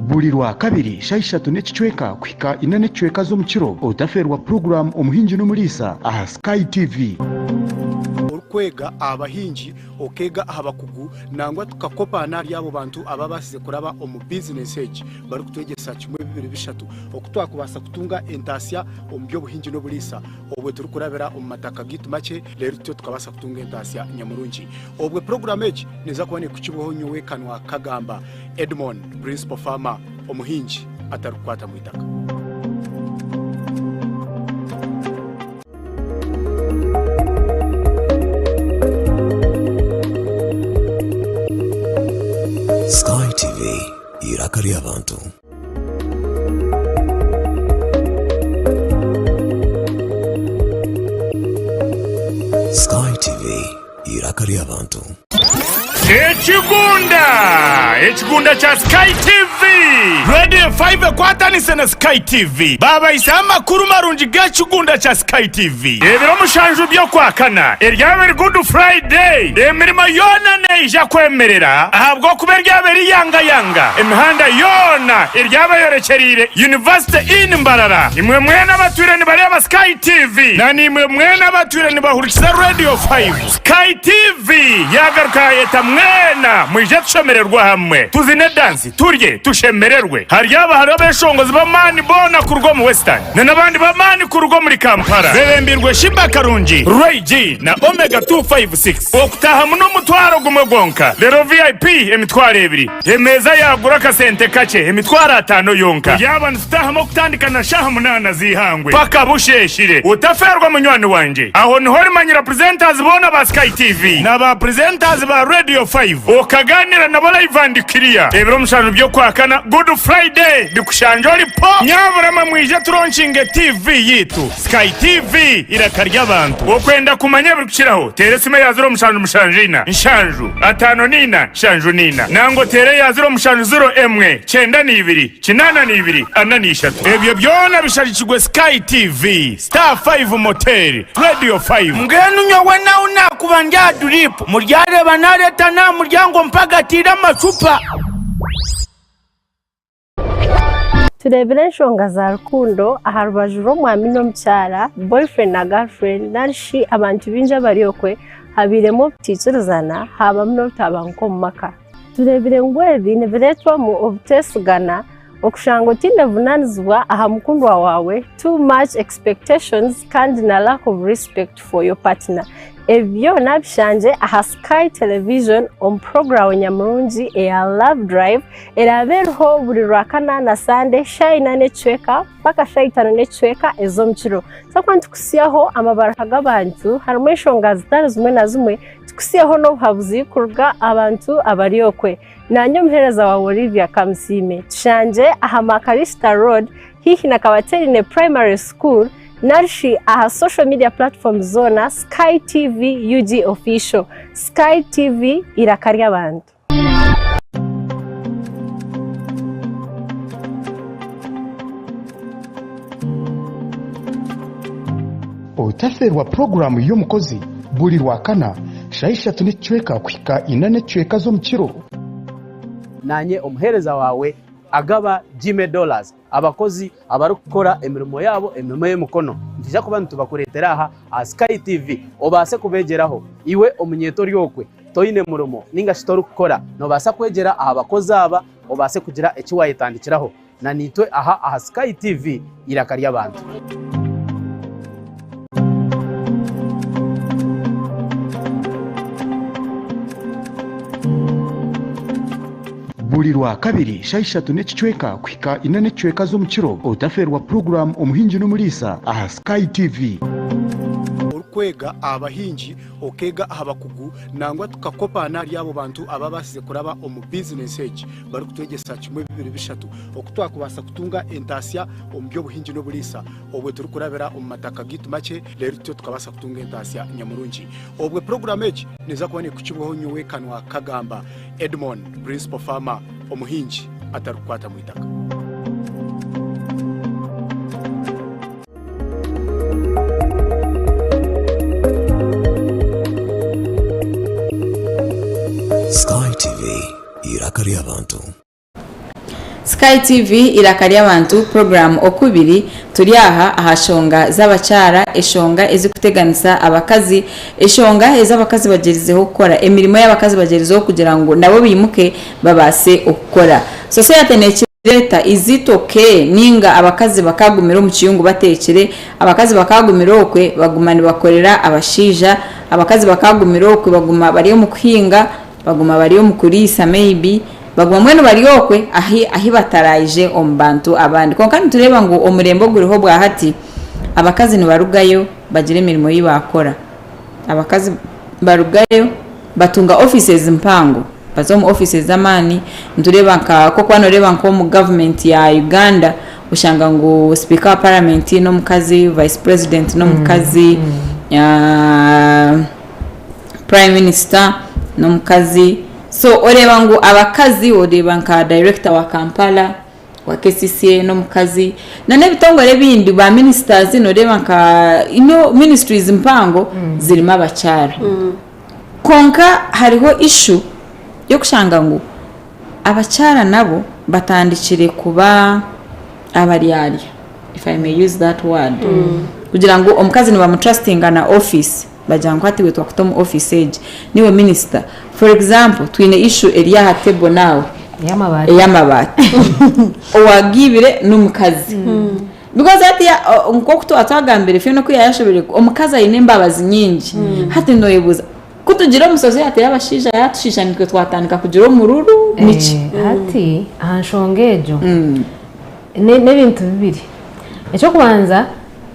Buri Rwakabiri shaaha ishatu n'ekicweka kuhika ina n'ekicweka z'omukiro, otafeerwa puroguraamu Omuhingi n'Omuriisa aha Sky TV.
Orikwega aha bahingi, okeega aha bakugu nangwa tukakopaana ahari abo bantu ababaasize kuraba omu bizinesi egi barikutwegyesa kimwe bibiri bishatu oku twakubaasa kutunga entaasya omu by'obuhingi n'oburiisa obwe turikurabira omu mataka gaitu makye reero tutyo tukabaasa kutunga entaasya nyamurungi. Obwe puroguraamu egi neeza kuba neekukibwaho nyowe Kanwa Kagamba Edmond, Principal Farmer, omuhingi atarikukwata mu itaka.
Sky TV, eiraka ry'abantu. Sky TV, eiraka ry'abantu.
Ekigunda! Ekigunda kya Sky TV! Radio 5 ekwatanise na Sky TV baabahisaho amakuru marungi g'ekigunda kya Sky TV. Ebiro mushanju by'Okwakana eryaba eri Good Friday, emirimo yoona neija kwemerera ahabw'okuba eryaba eri yangayanga. Emihanda yoona eryaba eyorekyereire University Inn Mbarara. Imwe mwena abatwire nibareeba Sky TV na naimwe mwena abatwire nibahurikiza Radio 5, Sky TV yaagaruka yaayeta mwena mwije tushemererwe hamwe, tuzine dansi, turye, tushemererwe. Haryaba hariho abeshongozi b'amaani boona kuruga omu Western na n'abandi b'amaani kuruga omuri Kampala bebembirwe Sheebah Karungi, Ray G na Omega 256. Okutaahamu n'omutwaro gumwe gwonka, reero VIP emitwaro ebiri. Emeeza yaagura akasente kakye, emitwaro ataano yonka. Yaaba nitutaahamu okutandika na shaaha munaana z'eihangwe paka busheeshire. Otafeerwa munywani wangye. Aho niho orimanyira presenters boona ba Sky TV na ba presenters ba Radio 5 okagaaniira nabo live and clear. Ebiro mushanju by'Okwakana, Good Friday, bikushangye ori po! Nyabura mwe mwije turonkinge TV yaitu. Sky TV, eiraka ry'abantu. Okwenda kumanya ebirikukiraho, teera esimu eya 0774 7 54 74 nangwa oteere eya 0701 92 82 43. Ebyo byona bishagikirwe Sky TV, Star 5 Motel, Radio 5.
Mbwenu nyowe nahu naakuba ndi aha duriipu, muryareeba naareeta n'aha muryango mpagatiire amacupa.
Tureebire enshonga za rukundo aha rubaju rw'omwami n'omukyara, boyfriend na girlfriend, nari shi abantu baingi abari okwe habairemu obutaikirizana haabamu n'obutabanguko omu maka. Tureebire ngu ebi nibireetwamu obuteesigana, okushanga otaine buvunaanizibwa aha mukundwa waawe, too much expectations kandi na lack of respect for your partner. Ebi byona bishangye aha Sky Television omu puroguraamu nyamurungi eya Love Drive eraabe eriho buri Rwakana na Sande shaaha ina n'ekicweka mpaka shaaha itaano n'ekicweka ez'omu kiro. Twakuba nitukutsyaho amabaruha g'abantu harimu enshonga zitari zimwe na zimwe, tukutsyeho n'obuhabuzi kuruga abantu abari okwe. Naanye omuheereza waawe Olivia Kamusiime. Tushangye aha Makarista Road haihi na Kabaterine Primary School nari shi aha social media platforms zoona Sky TV UG Official. Sky TV eiraka ry'abantu.
Otafeerwa puroguraamu y'omukozi buri Rwakana shaaha ishatu n'ekicweka kuhika ina n'ekicweka z'omukiro.
Naanye omuheereza waawe Agaba Jimmy Dollars. Abakozi abarikukora emirimo yaabo emirimo y'emikono nitwija kuba nitubakureetera aha aha Sky TV obaase kubeegyeraho. Iwe omunyeeto ori okwe toine murimo ninga shi torikukora noobaasa kwegyera aha bakozi aba obaase kugira eki waayetandikiraho na naitwe aha aha Sky TV eiraka ry'abantu.
Buri Rwakabiri shaaha ishatu n'ekicweka kuhika ina n'ekicweka z'omukiro, otafeerwa puroguraamu Omuhingi n'Omuriisa aha Sky TV.
Orikwega aha bahingi, okeega aha bakugu nangwa tukakopaana ahari abo bantu ababaasize kuraba omu bizinesi egi barikutwegyesa kimwe bibiri bishatu oku twakubaasa kutunga entaasya omu by'obuhingi n'oburiisa obwe turikurabira omu mataka gaitu makye reero tutyo tukabaasa kutunga entaasya nyamurungi. Obwe puroguraamu egi neeza kuba neekukibwaho nyowe Kanwa Kagamba Edmond, Principal Farmer, omuhingi atarikukwata mu itaka.
Sky TV, eiraka ry'abantu.
Sky TV Eiraka ry'Abantu puroguraamu Okubiri turi aha aha shonga z'abakyara, eshonga ezikuteganisa abakazi, eshonga ezi abakazi bagyerizeho kukora, emirimo ei abakazi bagyerizeho kugira ngu nabo baimuke babaase okukora. Society nekireeta, is it okay ninga abakazi bakagumira omu kiyungu bateekire, abakazi bakagumira okwe baguma nibakorera abashaija, abakazi bakagumira okwe baguma bari omu kuhinga, Baguma bari omu kuriisa maybe baguma mbwenu bari okwe ahi ahi bataraije omu bantu abandi. Kwonka nitureeba ngu omurembe oguriho obwahati abakazi nibarugayo bagira emirimo ei baakora. Abakazi barugayo batunga offices mpango, baza omu offices z'amaani, nitureeba nka nk'okuba nooreeba nk'omu government ya Uganda oshanga ngu sipiika wa parliament n'omukazi, vice president n'omukazi, Prime minister n'omukazi so oreeba ngu abakazi oreeba nka director wa Kampala wa KCCA n'omukazi na n'ebitongore ebindi ba ministers noreeba nka you know ministries mpango zirimu abakyara kwonka hariho issue y'okushanga ngu abakyara nabo batandikire kuba abaryarya if I may use that word kugira ngu omukazi nibamutrustinga na office. Bagira ngu hati iwe twakuta omu office egi niiwe minister. For example twine issue eri aha table now ey'amabaati. Owagiibire n'omukazi. Because hati nk'oku twaba twagambire Fiona oku yaayashobereire omukazi aine embabazi nyingi. Hati nooyebuuza ku tugira omu society y'abashaija yaatushiisha naitwe twatandika kugira omururu niki?
Hati aha nshonga egyo n'ebintu bibiri. Eky'okubanza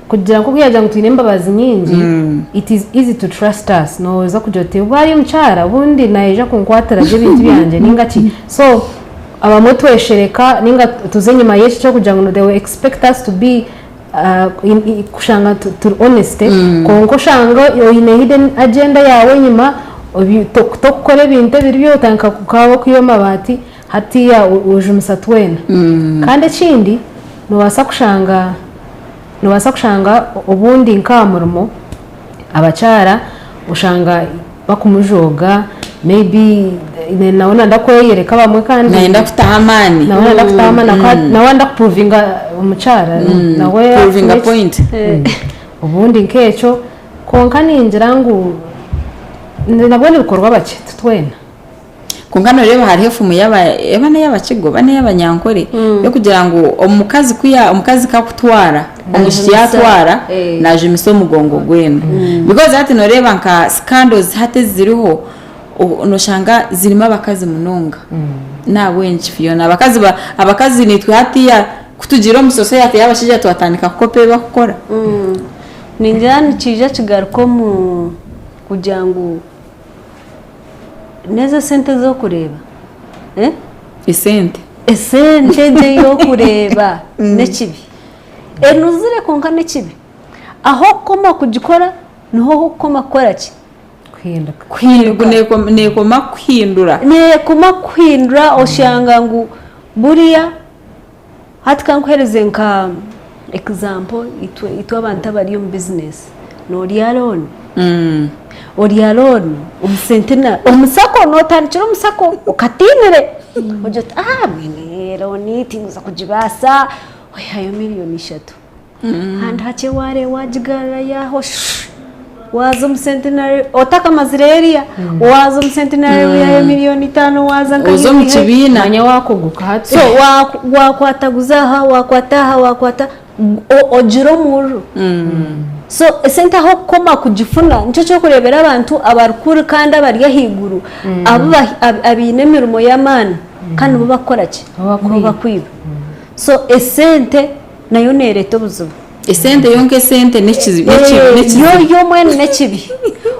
Kugira nk'oku yaagira ngu twine embabazi nyingi, it is easy to trust us. Nooza kugira oti obu ari omukyara obundi naija kunkwatira gye ebintu byangye ninga ki. So abamwe tweshereka ninga tuza enyima y'ekyo ky'okugira ngu they will expect us to be kushanga turi honest kwonka oshanga oine hidden agenda yaawe enyima tokukora ebintu ebiri byo otandika kukaaba okwiba amabaati hatiiya ojumisa twena. Kandi ekindi noobaasa kushanga Noobaasa kushanga obundi nk'aha murimo abakyara oshanga bakumujooga maybe nawe nayenda kweyereka abamwe kandi
Nayenda kutaho amaani.
Nawe nayenda kutaho amaani nawe arenda kupuruvinga omukyara nawe
Proving a point.
Obundi nk'ekyo kwonka ningira ngu nabwo nibikorwa bakye titwena.
Kwonka nooreeba hariho efumu y'aba eba n'ey'abakiga oba n'ey'abanyankore y'okugira ngu omukazi ku ya omukazi ku akutwara, omwishiki yaatwara naajumisa omugongo gwena. Because hati nooreeba nka scandals hati eziriho nooshanga zirimu abakazi munonga. N'ahabw'enki Fiona? Abakazi ba abakazi naitwe hatiiya ku tugiire omu society y'abashaija twatandika kukopa ebi barikukora.
Ningira nikiija kigaruka omu kugira ngu. N'ezo esente ez'okureeba?
Esente?
Esente egyo ey'okureeba n'ekibi. Enuzire kwonka n'ekibi. Ahu okukoma kugikora niho ah'okukoma kukora ki?
Kuhinduka.
Kuhinduka. Neekoma kukuhindura.
Neekoma kukuhindura oshanga ngu buriya hati ka nkuheereze nka example itwe abantu abari omu bizinesi. Norya loan, orya loan omu centenary, omu sacco notandikira omu sacco okatiinire ogira oti aah mbwenu loan tinkuza kugibaasa oihayo miriyoni ishatu kandi hakye wareeba wagigarura yaaho shu waaza omu centenary otakamazire eriya waaza omu centenary oihayo miriyoni itaano waaza nka
Oza omu kibiina.
Manya wakuguka hati.
So wakwataguza aha wakwata aha wakwata ogira omururu. So esente ahu okukoma kugifuna nikyo ky'okureebera abantu abarikuru kandi abari ahaiguru abu abaine emirimo y'amaani kandi nibo barikukora ki? Nibo barikwiba. So esente nayo neereeta obuzibu.
Esente yonka esente n'ekizibu n'ekizibu.
Yo yo mbwenu n'ekibi.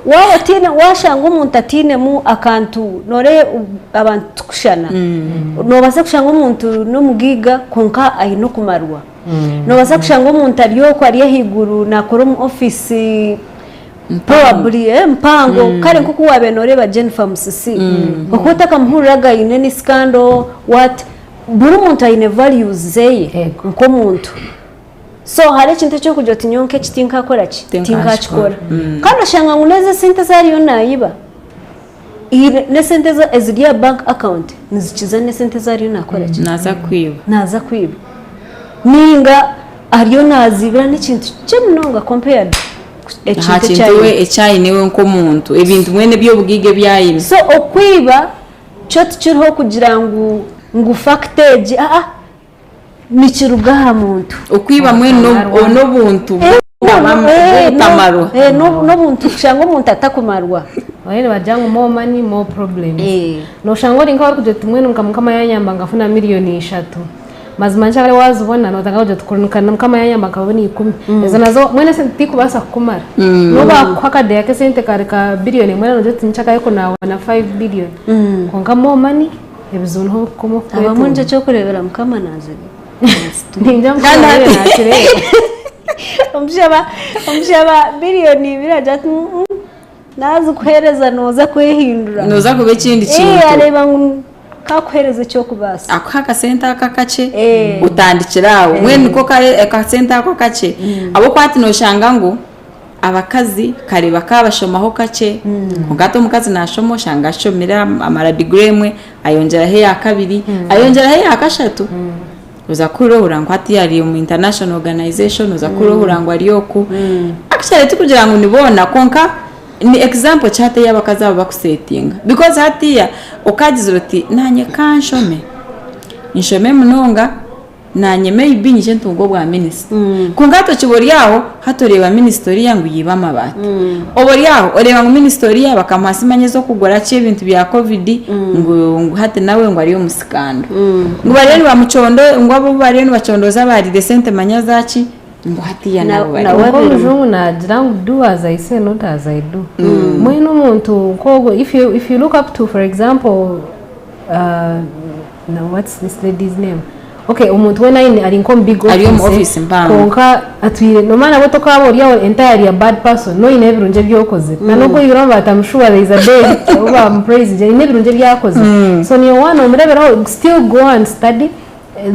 Waaba otiine waashanga omuntu atiinemu akantu nooreeba abantu tikushushana. Noobaasa kushanga omuntu n'omugaiga kwonka aine okumarwa. Noobaasa kushanga omuntu ari okwo ari ahaiguru naakora omu ofiisi probably mpango kare nk'oku waabaire nooreeba Jennifer Musisi okuba otakamuhuriraga aine any scandal what buri muntu aine values zeye nk'omuntu. So hariho ekintu eky'okugira oti nyowe nk'eki tinkakora ki? Tinkakikora. Kandi oshanga ngu n'ezo esente ezi ariyo naayiba, n'esente eziri aha bank account nizikiza n'esente ezi ariyo naakora ki?
Naaza kwiba.
Naaza kwiba. Nainga ariyo naaziibira n'ekintu kikye munonga compared
Aha
ekintu eki
kintu we
aine.
eki aine we nk'omuntu, ebintu mbwenu eby'obugaiga ebi aine.
So okwiba kyo tikiriho kugira ngu ngu fact egi aa nikiruga aha muntu.
Okwiba mbwenu n'obuntu bw'obutamarwa.
N'obuntu kushanga omuntu atakumarwa.
Bariyo nibagira ngu more money more problems. Noshanga ori nk'abarikugira oti mbwenu nka mukama yanyamba nkafuna miriyoni ishatu. Mazima nkyakare wazibona notandika kugira oti kuri mukama yanyamba nkabona ikumi. Ezo nazo mbwenu esente tikubaasa kukumara. Nobu bakuha akadeeya k'esente kari ka biriyoni emwe nogira oti nkyakare ku nabona five billion. Kwonka more money Ebizibu niho bikukoma
Abamwe
okukwetunga.
nikyo ky'okureebera Mukama naazire
Ningira Mukama
Kandi
ariyo naakireeba.
Omushaba omushaba biriyoni ibiri agira ati "Mm, naazikuheereza nooza kwehindura.
Nooza kuba ekindi
Eh,
kintu.
areeba ngu kakuheereza eky'okubaasa.
Akuha akasente ako akakye otandikire aho. Mbwenu niko kare akasente ako akakye ahabw'okuba hati nooshanga ngu Abakazi kare bakaba bashomaho kakye kwonka hati omukazi nashoma oshanga ashomire amara diguri emwe ayongyeraho eyakabiri ayongyeraho eyakashatu oza kuhurira ohurira ngu hati ari omu international organization oza kuhurira ohurira ngu ari oku actually tikugira ngu ni boona kwonka ni example ki hati ei abakazi abo bakusetinga because hatiya okagizire oti nanye kanshome nshome munonga Naanye maybe nyije ntunge obwa minisita. Kwonka hati okiba ori aho, hati oreeba minisita oriya ngu yiba amabaati. Oba ori aho oreeba ngu minisita oriya bakamuha simanya ez'okugura ki ebintu bya covid ngu ngu hati nawe ngu ari omu sikando. Ngu bariyo nibamucondo ngu abo obu bariyo nibacondooza abaariire sente manya zaaki ngu hatiiya nabo bari.
Kwonka omujungu naagira ngu do as I say not as I do. Mbwenu omuntu nk'ogwo if you if you look up to for example Now what's this lady's name? Okay, omuntu weena aine ari nk'omu big
Ari omu
office,
office mpango.
Kwonka atwire nomanya nabwo tokaaba ori aho entirely a bad person noine ebirungi ebi okozire. Na n'oku oihire omu bantu I'm sure there is a day obu bamupraisinge haine ebirungi ebi akozire. So niiwe waaba nomureeberaho still go and study,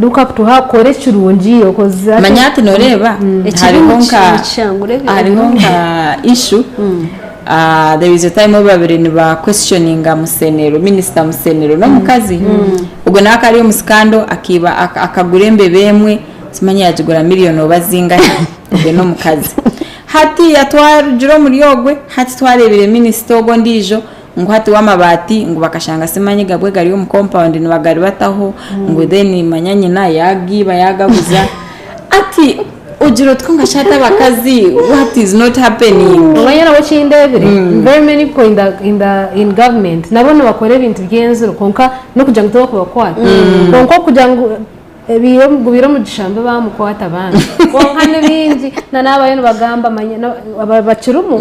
look up to her, kora ekirungi okoze ati.
Manya hati noreeba hariho nka hariho nka issue There is a time obu babire niba questioninga Musenero, minister Musenero n'omukazi ogwo nawe akaba ari omu scandal akiiba akagura embeba emwe simanya yagigura million oba zingahi ogwe n'omukazi. Hatiya twarugire omuri ogwe hati twarebire minister ogwo ondiijo ngu hati we amabaati ngu bakashanga simanya gabwe gari omu compound nibagaribataho ngu then manya nyina yagiiba yagaguza Ati ogira oti kwonka shi hati abakazi what is not happening?
Omanya nabwo ekindebire very many people in the, in the, in government nabo nibakora ebintu by'enziro kwonka n'okugira ngu tibakubakwata kwonka okugira ngu ebiire gubiire omugisha mbi bamukwata bambi kwonka ni bingi na n'abayo nibagamba manya na- aba- bakirimu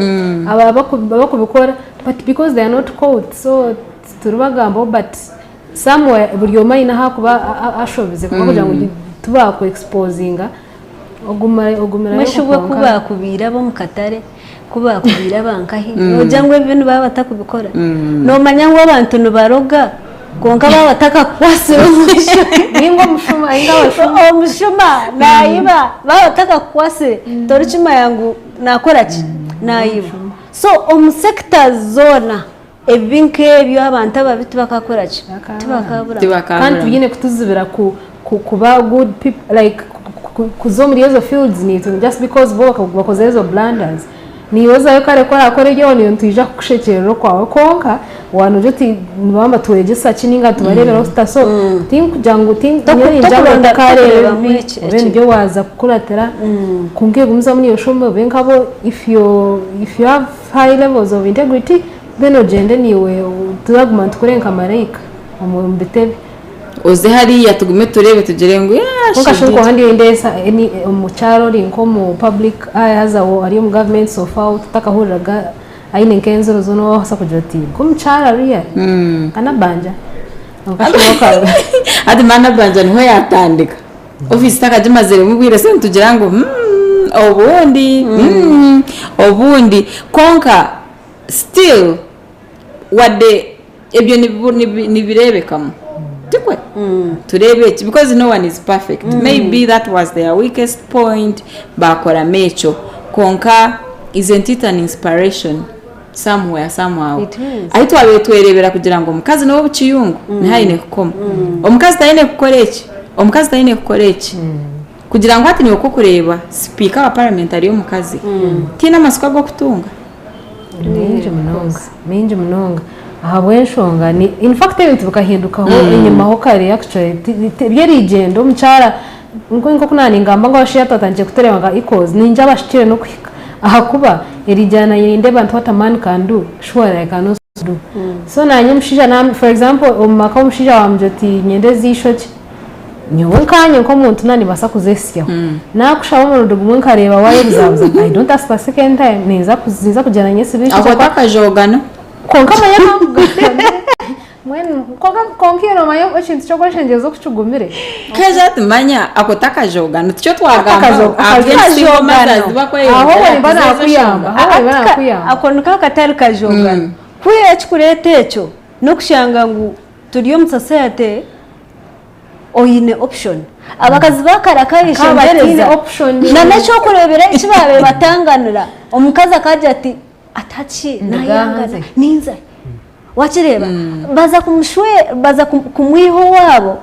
aba abaku- abakubikora but because they are not caught so tituribagambaho but Somewhere buri omwe aine ahu akuba ashobize kwonka kugira ngu tibaku exposinga oguma ogumirayo
Mbwenu obwo ku baakubiire ab'omu katare, ku baakubiire aba nkahi, noogira ngu ebibi nibaba batakubikora? Noomanya ngu abantu nibaroga kwonka baaba batakakukwasire omushuma.
Ninga omushuma, ninga abashuma.
Omushuma naayiba baaba batakakukwasire torikimanya ngu naakora ki? Naayiba. So omu sectors zoona Ebibi nk'ebyo abantu ababi tibakakora ki? Tibakaburamu.
Kandi tibiine kutuzibira ku ku kuba good people like kuza omuri ezo fields naitwe just because bo bakozire ezo blunders. Naiwe ozayo kare ku orakore ebyawe naiwe nitwija kukushekyerera okwawe kwonka wanogira oti nibaba nibatwegyesa ki ninga nitubareeberaho tuta so tinkugira ngu nyowe ningira ngu otakareeba ebibi obe nibyo waaza kukuratira kwonka gumizamu naiwe oshome obe nkabo if you if you have high levels of integrity Then ogyende naiwe turaguma nitukureeba nka maraika omu bitebe.
Oze hariya tugume tureebe tugire ngu "Yeah,
Konka
she
shi
did."
nkoha ndiyo ndeesa any omukyara ori nk'omu public eye haza wo ari omu government so far tutakahuriraga aine nk'enziro zo noobaasa kugira oti nk'omukyara ariya anabanja. Konka shi woka
Hati maana banja niho yatandika. Office takagimaziremu obwire so nitugira ngu obundi obundi konka still wadde ebyo nibirebekamu tikwe tureebe eki because no one is perfect. Maybe that was their weakest point, bakoramu ekyo, konka isn't it an inspiration somewhere somehow?
It is.
Ahi twabaire twerebera kugira ngu omukazi niwe obukiyungu, niho aine kukoma, omukazi taine kukora eki, omukazi taine kukora eki, kugira ngu hati niwe okureeba sipiika wa parliament ari omukazi, tiine amasiko ag'okutunga.
Mingi munonga, mingi munonga, ahabw'enshonga ni in fact ebintu bikahindukaho enyimaho kare. Actually by'erigyendo omukyara nk'oku naaningamba ngu abashaija twatandikire kutureeba nka equals, ningira abashikire n'okuhika, ahakuba erigyana nanye nindeeba nti what a man can do, surely I can also do. So nanye omushaija na for example omu maka omushaija wamugira oti nyenda ez'eishokye, nyowe nkanye nk'omuntu naanibaasa kuzesyaho, naakushaba omurundi gumwe nkareeba waayebuzabuza, I don't ask the second time. Ninza kugira nyesibe
Ako takajogana.
Konka manya kankugambire mbwenu konka iwe noomanya ekintu ky'okweshengyereza oku kigumire.
Keja ati manya ako takajogana tikyo twagamba.
Aho nimba nakuyamba, aho nimba nakuyamba.
Ako niko akatari kajogano. Kwiha ekikureeta ekyo n'okushanga ngu turi omu society oine option. Abakazi bakare akayeshengyereza nan'ekyokureebera eki baabaire batanganira, omukazi akagira ati ataki nayangana ninza wakireeba baza kumushwe baza kumwiha owaabo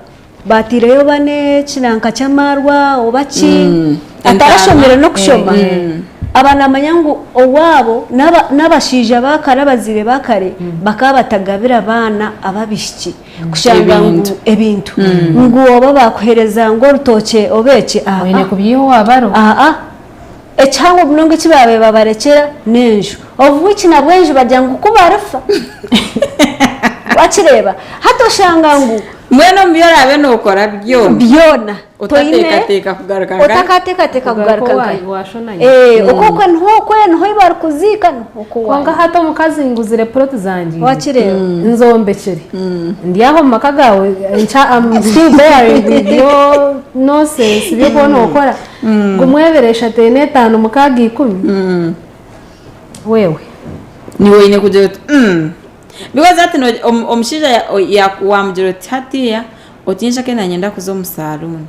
batiireyo oba n'ekiranka ky'amaarwa oba ki atarashomire n'okushoma, aba naamanya ngu owaabo n'abashaija bakare, abazaire bakare bakaba batagabira abaana ab'abaishiki kushanga ngu ebintu ngu oba bakuheereza ngu orutookye oba eki.
Oine kubyiha owa baro.
Aa, ekihango munonga eki baabaire babarekyera n'enju, obu nabwo enju bagira ngu ku barifa, wakireeba hati oshanga ngu
Mbwenu omu byoraabe nookora byona
byona
otateekateeka kugaruka nka
otakateekateeka kugaruka nka okwo niho okwe niho barikuziika niho okwo.
Konka hati omukazi nguzire plot zangye,
Wakireeba.
nzombekire, ndi aho omu maka gaawe, I'm still bearing with your nonsense by'okuba nookora gumwe, ebiri, eshatu, ena, etaano, mukaaga, 10, wewe.
Niwe oine kugira oti because hati omushaija wamugira oti hatiya oti nshake nanyenda kuza omu saloon,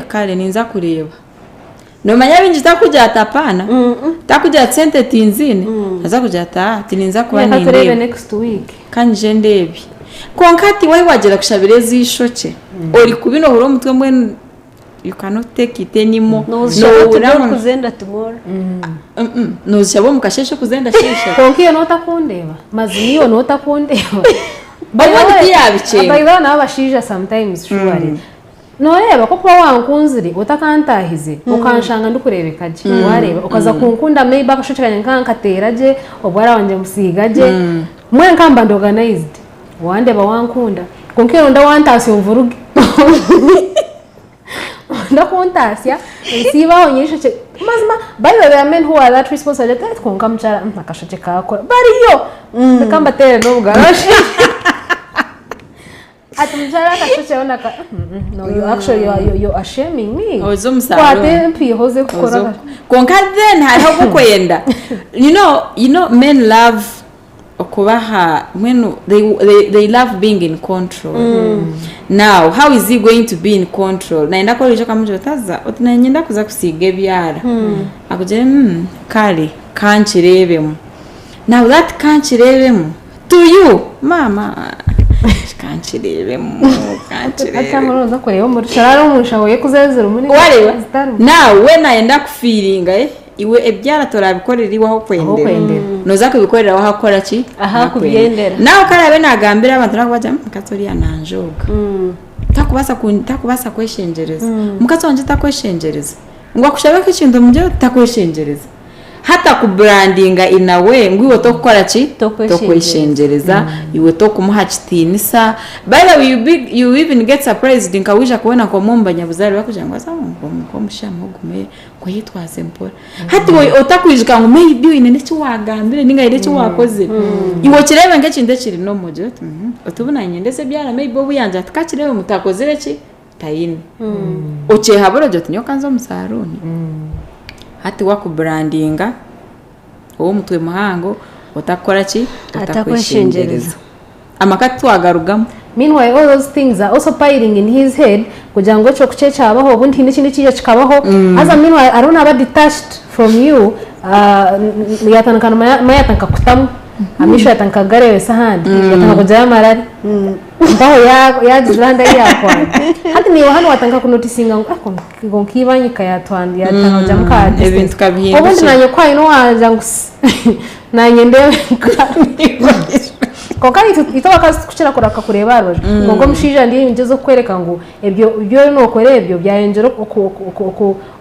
kare ninza kureeba, nomanya bingi takugira ati apaana, takugira ati sente tinziine, aza kugira ati ah, tininza kuba
Reka turebe
nindeeba
next week.
Kanyije ndeebe. Konka ati wahi wagyera kushabira ez'eishokye ori kubi, nohura omutwe mbwenu you cannot take it anymore.
Noozishaba
Nohurira
today orikuzenda tomorrow.
Noozishaba omu kasheshe okuzenda sheesha.
Konka iyo notakundeba, mazima iyo notakundeba.
Obundi tiyabikyenga.
By the way, nabo abashaija sometimes surely noreeba ko kuba wankunzire otakantahize, okanshanga ndikureebeka gye, wareeba okaza kunkunda, maybe akashokye kanye nkankateera gye, obwara wangye mbusiiga gye, mbwenu nkamba ndi organized, wandeba wankunda. Konka iyo onda wantaasya omvuruge, onda kuntaasya nsiibaho nyishokye, mazima by the way, there are men who are that responsible ati konka mukyara akashokye kakora bariyo, reka mbateere n'obugaro ati mukyara akashokye naka no, you actually you are shaming me.
Oza omu salon.
Kwate empiiho ze kukora.
Konka then hariho ogukwenda, you know men love okubaha mbwenu they love being in control. Now how is he going to be in control? Nayenda ko orija okamugira oti aza oti nanyenda kuza kusiiga ebyara, akugire kare kankireebemu. Now that kankireebemu to you, mama, kankireebemu, kankireebemu.
Cyangwa noza kureba omu sharara omu nshaho ye kuzezera omuri
Wareeba
zitarimu.
Nawe nayenda kufiiringa iwe ebyara torabikorera iwe aho kwendera.
Kwendera.
Noza kubikorera aho akora ki?
Aha kubyendera.
Nawe karabe nagambira abantu nakubagira mukazi oriya nanjoga, takubaasa kweshengyereza, omukazi wangye takweshengyereza, ngu akushabeko ekintu omugire oti takweshengyereza. Hati akuburandinga in a way ngu iwe tokukora ki? Tokweshengyereza, iwe tokumuha kitiinisa. By the way you be you even get surprised nka waija kubona nk'omwe omu banyabuzaare bakugira ngu haza nk'omushama ogume ngu oyetwaze mpora. Hati iwe otakwijuka ngu maybe oine n'eki waagambire ninga haine eki waakozire, iwe okireebe nk'ekintu ekiri normal ogire oti oti obu naanyendeza ebyara maybe obu yangira ati kakireebe ngu takozire ki? Tayine. Okyehabura ogira oti nyowe kanze omu saruuni. Hati wakuburandinga ow'omutwe muhango otakukora ki? Otakweshengyereza. Amaka titwagarugamu.
Meanwhile all those things are also piling in his head kugira ngu ekyo kukye kyabaho obundi haine ekindi ekiija kikabaho haza meanwhile ariho naaba detached from you yatandika nomanya yatandika kukutamu amaisho yatandika kugareebesa ahandi yatandika kugira amarari mpaho yagizire ahandi ahu yaakwana hati naiwe hanu watandika kunotisinga ngu kwonka ibanyi ka yatandika kugiramu ka distance obundi naanye ku haine owagira ngu Naanye ndeebe Kwonka itwe abakazi titukukira kureka kureeba aha rubaju. Kwonka omushaija ndiyo ningyezaho kukworeka ngu ebyo ebi oriyo nookora ebyo byayongyera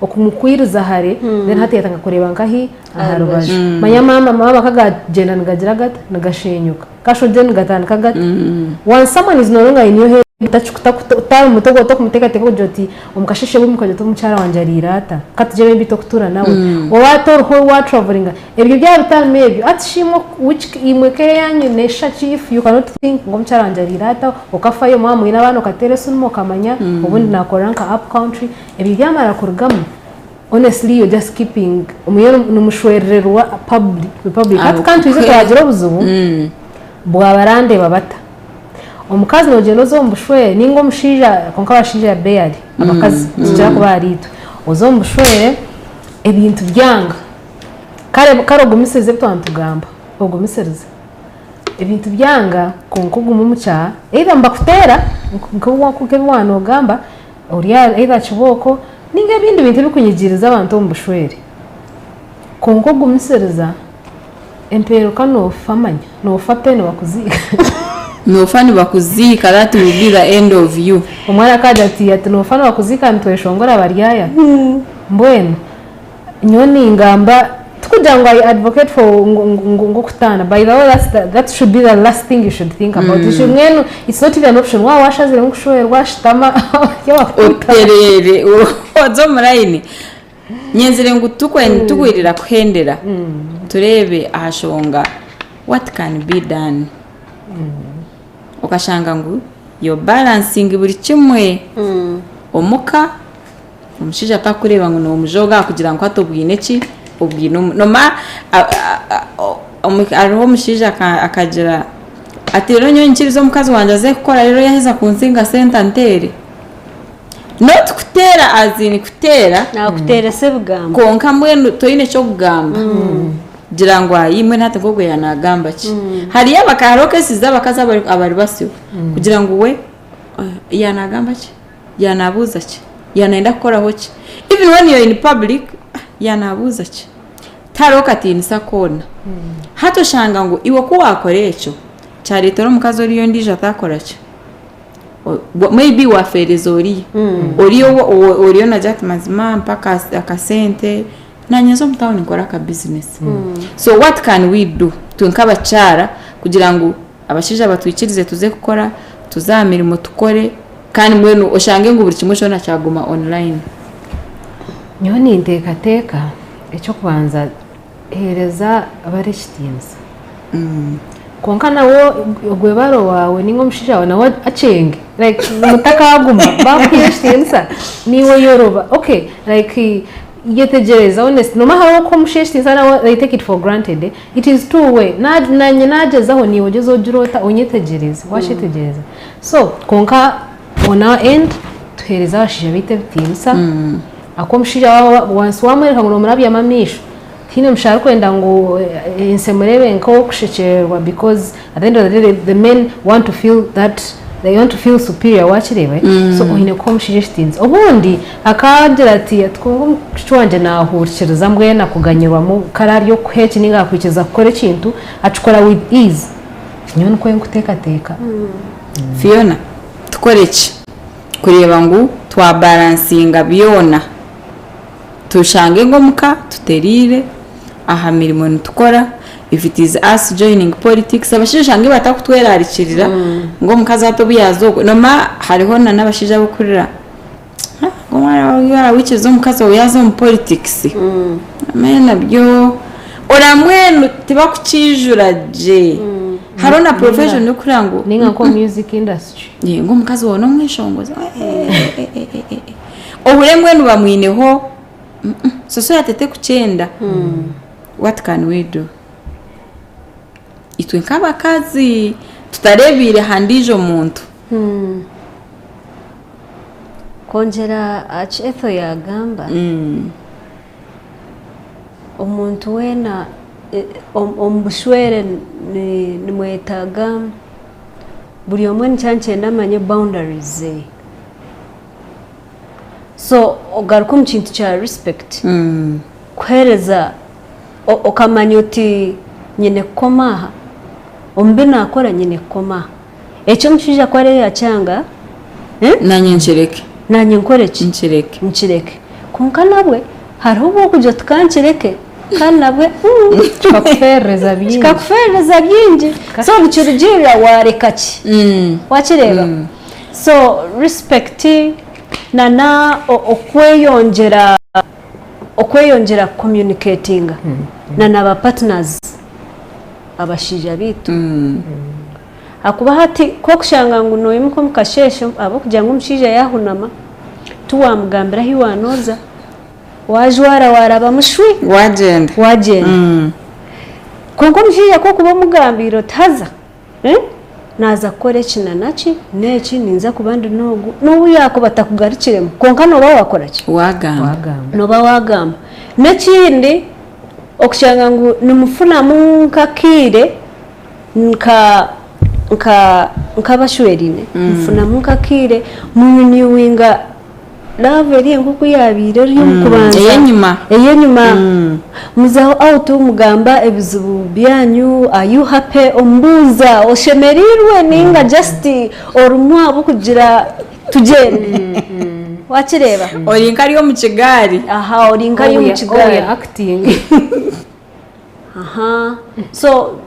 okumukwiriza hare then hati yatandika kureeba nkahi? Aha rubaju. Manya maama ka gagyenda nigagira gata? Nigashenyuka. Kasha ogire nigatandika gata? Once someone is no longer in your head otari omu mutwe gwawe tokumuteekateeka kugira oti omu kasheeshe bumwe okagira oti omukyara wangye ariire ata? Ka tugire maybe tokutuura nawe. Oba toriho watravelinga Ebyo byaba bitarimu ebyo, ati shi imwe which imwe eka eyanyu neshusha ki if you cannot think ngu omukyara wangye ariire ata, okafayo mwaba mwine abaana okateera esimu okamanya obundi nakorera nka up country, ebyo byamara kurugamu honestly you're just keeping muyo nimushwerererwa public public hati ka nitwija twagira obuzibu bwa barandeeba bata, omukazi nogyenda oze omu bushwere ninga omushaija kwonka abashaija barely abakazi nikikira kuba ahari itwe, oze omu bushwere ebintu byanga. Kare kare ogumisirize ebi twaba nitugamba, ogumisirize. Ebintu byanga kwonka ogume omu kyaha, either nibakuteera nk'ebi waaba noogamba, ori either kibooko ninga ebindi bintu ebirikunyigiriza abantu omu bushwere. Kwonka ogumisiriza, empeeruka noofa manya, noofa pe nibakuziika.
Noofa nibakuziika that will be the end of you.
Omwana akaagira ati ati noofa nibakuziika nitweshongora baryaya. Mbwenu. Nyowe ningamba tikugira ngu I advocate for ngu okutaana by the way that's the, that should be the last thing you should think about mm. You mbwenu it's not even an option waaba washaziremu kushwerwa shutama
otereere oze omu layini nyenzire ngu tukwirira kuhendera tureebe aha shonga what can be done okashanga ngu you're balancing buri kimwe omuka Omushaija takureeba ngu nomujooga ahakugira ngu hati obwine ki? Obwine omu noma hariho omushaija akagira ati reero nyowe nyikirize omukazi wangye aze kukora reero yaheza kunsinga sente anteere. Not kuteera as in kuteera
Nakuteeresa ebigambo.
Kwonka mbwenu toine ky'okugamba. Gira ngu ayi mbwenu hati nk'ogwo yaanagamba ki? Hariyo hariho cases z'abakazi abari basyo kugira ngu we yaanagamba ki? Yaanabuuza ki? Yaanayenda kukoraho ki? Even when you're in public, yaanabuuza ki? Tihariho katiinisa koona. Hati oshanga ngu iwe ku waakora ekyo, kyareetera omukazi oriya ondiijo ataakora ki? Maybe waafeereza oriya. Oriya ou oriyo naagira ati mazima mpa akasente, naanye nze omu tawuni nkore aka bizinesi. So what can we do itwe nk'abakyara kugira ngu Abashaija batwikirize tuze kukora, tuze aha mirimo tukore kandi mbwenu oshange ngu buri kimwe kyona kyaguma online.
Nyowe ninteekateeka eky'okubanza heereza bari ekitiinisa. Kwonka nawe ogwe baro waawe ninga omushaija waawe nawe akyenge like mutakaaguma baakuha ekitiinisa naiwe yoroba okay like Yetegyereze honest noma hariho okuha omushaija ekitiinisa nawe they take it for granted it is two way nanye nagyezaho naiwe ogyezeho ogire ota onyetegyereze wakyetegyereza so kwonka on our end tuhereze abashaija baitu ebitiinisa ahakuba omushaija once wamworeka ngu nomurabyamu amaisho tihaine mushaija arikwenda ngu ensi emureebe nk'owokushekyererwa because at the end of the day the men want to feel that they want to feel superior wakireeba so oine kuha omushaija ekitiinisa obundi Akagira ati, Kwonka omushiki wangye naahurikiriza mbwenu akuganyirwamu kare ari okuha eki nainga akakwikiriza kukora ekintu, akikora with ease. Nyowe nikwo nkuteekateeka.
Fiona, Tukore ki kureeba ngu twabalansinga byona? Tushange ngu omuka tutereire, Aha mirimo nitukora, if it is us joining politics, abashaija oshange batakutwerarikirira ngu omukazi hati obu yaaza okwe, noomanya hariho na n'abashaija abarikuhurira ngu omwana waawe waikiriza omukazi waawe yaaza omu politics, mbwenu nabyo oramwenu tibakukiijura gye, hariho na profession erikuhurira ngu
Ninga nk'omu music industry.
Ngu omukazi waawe n'omweshongozi, ohurire mbwenu bamwineho. Society tekukyenda what can we do? Itwe nk'abakazi tutarebiire aha ndiijo muntu.
Kwongyera aha ki Ethel yaagamba, omuntu weena omu bushwere nimwetaaga buri omwe nikyo nikyenda amanye boundaries ze. So ogaruka omu kintu kya respect kuhereza okamanya oti nyine kukoma aha, omu bi nakora nyine kukoma aha. Eki omushaija ku arebe yakyanga,
Nanye nkireke.
Nanye nkore ki?
Nkireke.
Nkireke. Kwonka nabwe hariho obu orikugira oti ka nkireke kandi nabwe
Kikakuferereza bingi.
Kikakuferereza bingi. So nikirugiirira wareka ki? Wakireeba? So respect na na okweyongyera okweyongyera kucommunicatinga na na ba partners abashaija baitu. Ahakuba hati ku orikushanga ngu noyimuka omu kasheeshe ahabw'okugira ngu omushaija yaahunama tiwamugambira ahu waanooza, waajwara waarabamu shwi
Wagyenda.
wagyenda. Kwonka omushaija ku orikuba omugambiire oti haza Naaza kukora eki na naki n'eki, ninza kuba ndi n'ogu, n'obu yaakuba atakugarukiremu, kwonka nooba waakora ki?
Waagamba.
Nooba waagamba. N'ekindi, okushanga ngu nimufunamu nk'akaire nka nka nk'abashweraine, mufunamu nk'akaire muriniyuwinga Love eri nk'oku yaabaire eri omu kubanza.
Ey'enyima.
Ey'enyima. Muzaho out mugamba ebizibu byanyu, are you happy? Omubuuza oshemereirwe ninga just orimu ahabw'okugira tugyende. Wakireeba?
Ori nk'ari omu kigaari.
Aha, ori nk'ari omu kigaari.
Oya acting.
Aha. So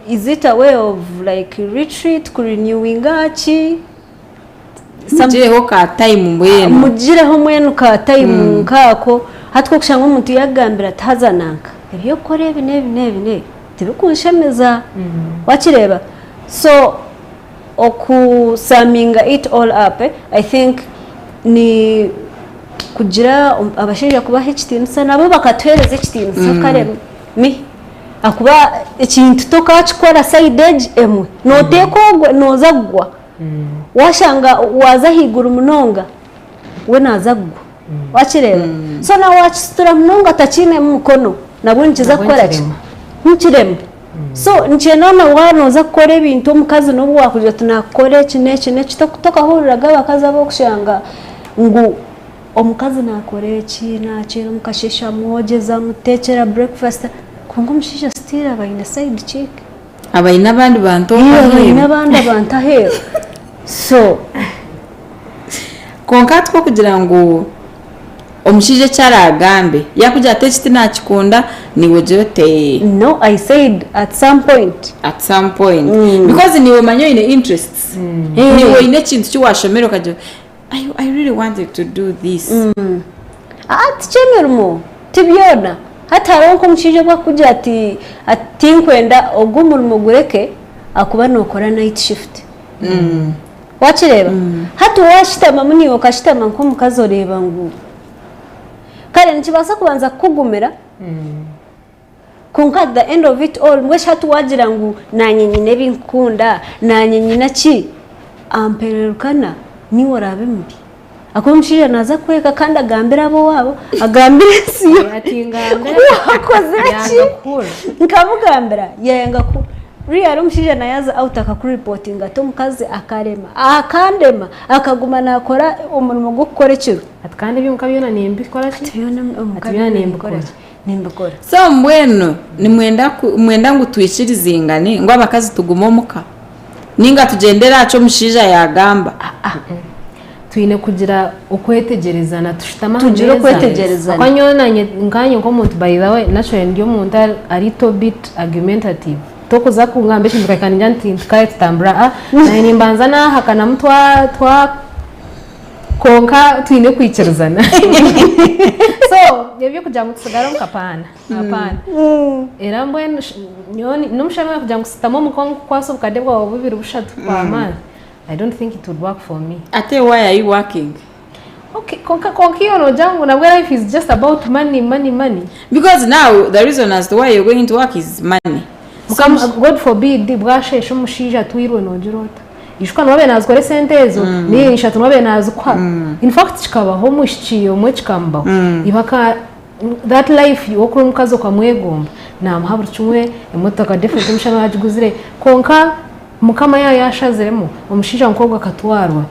is it a way of like retreat, ku renewinga ki?
Mugireho ka time mbwenu.
Mugireho mbwenu ka time nkaako. Hati ku orikushanga omuntu yaakugambira ati haza nanka ebi orikukora ebi n'ebi n'ebi n'ebi tibikunshemeza. Wakireeba? So oku saminga it all up I think ni kugira abashaija kubaha ekitiinisa nabo bakatuheereza ekitiinisa kare me ahakuba ekintu tokaakikora sayidi egi emwe nooteekwa ogwe nooza kugwa. Washanga waaza ahaiguru munonga, we naaza kugwa. Wakireeba? So na waakisitura munonga atakiinemu mukono, nabwo nikiza kukora ki? Nikirema. So nikyenda na waaba nooza kukora ebintu omukazi n'obu waakugira oti naakukora eki n'eki n'eki, tokahuriraga abakazi abu orikushanga ngu omukazi naakora eki, naakyera omu kasheeshe amwogyeza, amuteekyera breakfast, kwonka omushaija still aba aine side chick.
Aba aine abandi bantu
Ee,
aheeru.
aine abandi abantu aheeru. So.
Kwonka hati kugira ngu omushaija eki araagambe, yaakugira ati eki tinakikunda, naiwe ogire oti ee.
No, I said at some point.
At some point. Because naiwe omanya oine interests. Naiwe oine ekintu ki waashomire okagira oti I, I really wanted to do this.
Ah, tikyemirimo, ti byona. Hati hariho nk'omushaija obu arikugira ati ati tinkwenda ogu omurimo gureke ahakuba nookora night shift. Waakireeba? Hati waashutamamu naiwe okashutama nk'omukazi oreeba ngu kare nikibaasa kubanza kukugumira Kwonka at the end of it all, mbwenu shi hati waagira ngu naanye nyine ebi nkukunda, naanye nyine ki, ampererukana niiwe oraabe mubi. Ahakuba omushaija naaza kweka kandi agambire ab'owaabo, agambire ensi yoona ku waakozire ki, nkamugambira yaayanga ku really omushaija nawe yaaza out akakuripotinga ati omukazi akarema, akandema, akaguma naakora omurimo gw'okukora ekiro.
Ati kandi ebi omuka byona nimbikora ki?
Ati byona omuka
Ati byona nimbikora.
Nimbikora.
So mbwenu nimwenda mwenda ngu twikirizingane ngu abakazi tugume omuka ninga tugyendere aha ki omushaija yagamba?
Twine kugira okwetegyerezana tushutame aha
Tugire
meeza.
okwetegyerezana.
Ahakuba nyowe nanye nkanye nk'omuntu by the way naturally ndi omuntu ari little bit argumentative. Tokuza kungamba ekintu nkahika ningira nti tukare tutambura ah nanye nimbanza nahakanamu twa twa kwonka twine kwikirizana. So eby'okugira ngu tusigare omuka apaana apaana. Era mbwenu shi nyowe n'omushana kugira ngu sitama omuka nkukwase obukade bwawe bubiri bushatu kwa month. I don't think it would work for me.
Ate why are you working?
Okay, konka konka iyo nogira ngu nabwo life is just about money money money.
Because now the reason as to why you're going to work is money.
Mukama God forbid bwashesha omushaija atwirwe nogira ota? Ijuka niwe abaire nazikora esente ezo niyo ishatu niwe abaire nazikuha. In fact kikabaho omwishiki omwe kikamubaho. Iba aka that life okuri omukazi okamwegomba namuha buri kimwe emotoka definitely omushana agiguzire kwonka Mukama yaaba yashaziremu omushaija nk'ogwo akatwarwa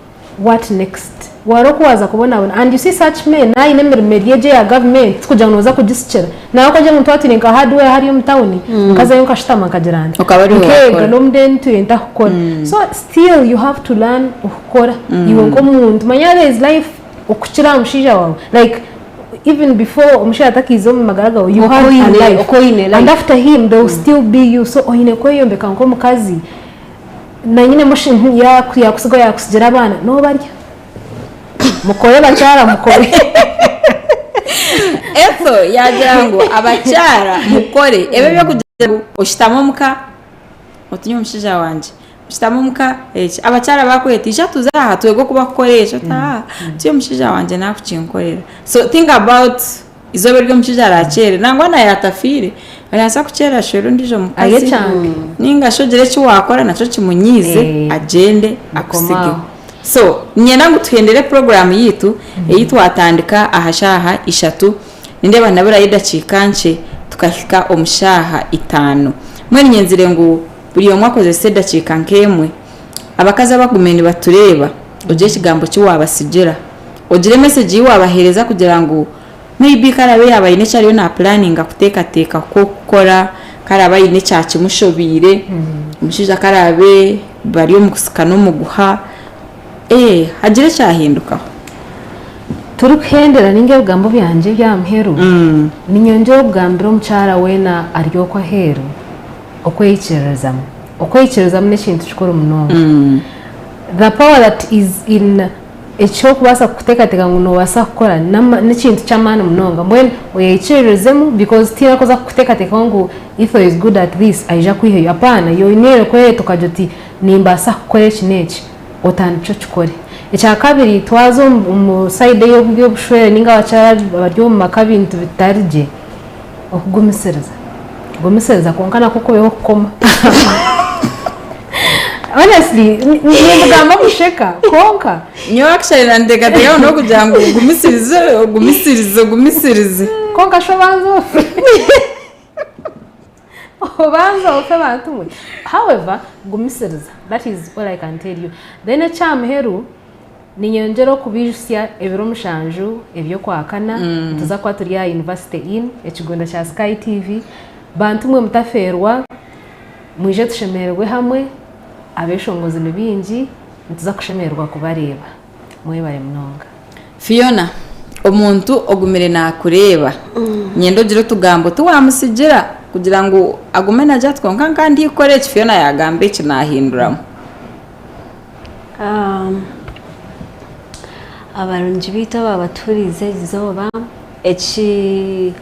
what next? Wari oku waaza kubonabona and you see such men ayine emirimo eri egyo eya government tikugira ngu noza kugisikira nawe ku ogire ngu twatwire nka hardware hariya omu town nkazayo nkashutama nkagira nta
Okaba oriwe
nkeega
wakora.
n'omude ntwire ntakukora so still you have to learn okukora iwe nk'omuntu manya there is life okukira aha mushaija waawe like even before omushaija atakaiza omu magara gaawe you had a life
Oku oine
and
life.
after him there will still be you so oine kweyombeka nk'omukazi na nyine yakusiga yakusigira abaana nobarya mukore bakyara mukore.
Ethel yagira ngu abakyara mukore ebyo ebyokugira ngu oshutame omuka otinye omushaija wangye Nshutame omuka eki abakyara bakweta ija tuze aha twege oku bakukora eki oti haa ti omushaija wangye nakukinkorera so think about izooba eri omushaija arakyere nangwa na yatafiire arabaasa kukyera ashwere ondiijo mukazi
Ayekyange.
ninga shi ogire eki wakora nakyo kimunyiize
Eh,
agyende akusige
aho.
so niinyenda ngu tuhendere puroguraamu yaitu ei twatandika aha shaaha ishatu nindeeba naburayo edakiika nkye tukahika omu shaaha itaano mbwenu nyenzire ngu Buri omwe akozese edakiika nk'emwe. Abakazi abagumiire nibatureeba, ogire ekigambo ki waabatsigira. Ogire mesegi ei waabaheereza kugira ngu maybe ku araabe yaaba aine eki ariyo naapuraninga kuteekateeka kukora, ku araabe aine ekyakimushobeire, omushaija ku araabe bari omu kusikana omuguha, ee hagire ekyahindukaho.
Turikuhendera ninga ebigambo byangye ebya muheru, niinyongyera okugambira omukyara weena ari okwo aheeru, Okweyikiririzamu. Okweyikiririzamu n'ekintu kikuru munonga. The power that is in eky'okubaasa kuteekateeka ngu noobaasa kukora n'ekintu ky'amaani munonga. Mbwenu oyeyikiririzemu because tihaine orikuza kukuteekateekaho ngu Ethel is good at this aija kwihayo. Apaana, iwe oine kweyeta okagira oti nimbaasa kukora eki n'eki, otandikye okikore. Ekyakabiri twaza omu sayidi ey'obushwere nainga abakyara abari omu maka ebintu bitari gye, Okugumisiriza. Gumisiriza kwonka nakwo kubeho okukoma. Honestly, nimbugamba kusheka kwonka.
Nyowe actually nanteekateeka ngu n'okugira ngu ogumisirize, ogumisirize, ogumisirize.
Kwonka shi obanze ofe. Obanze ofe bantu mwe. However, gumisiriza. That is all I can tell you. Then ekyamuheru, Ninyongyera okubaijutsya ebiro mushanju eby'Okwakana, nituza kuba turi aha University Inn, ekigunda kya Sky TV. Bantu mwe mutafeerwa, mwije tushemererwe hamwe, abeshongozi ni baingi, nituza kushemererwa kubareeba. Mwebare munonga.
Fiona, omuntu ogumire naakureeba, niinyenda ogire otugambo tu waamutsigira kugira ngu agume naagira ati kwonka nka ndikukora eki Fiona yaagamba eki naahinduramu.
Abarungi baitu ababatuhuriize eri izooba, eki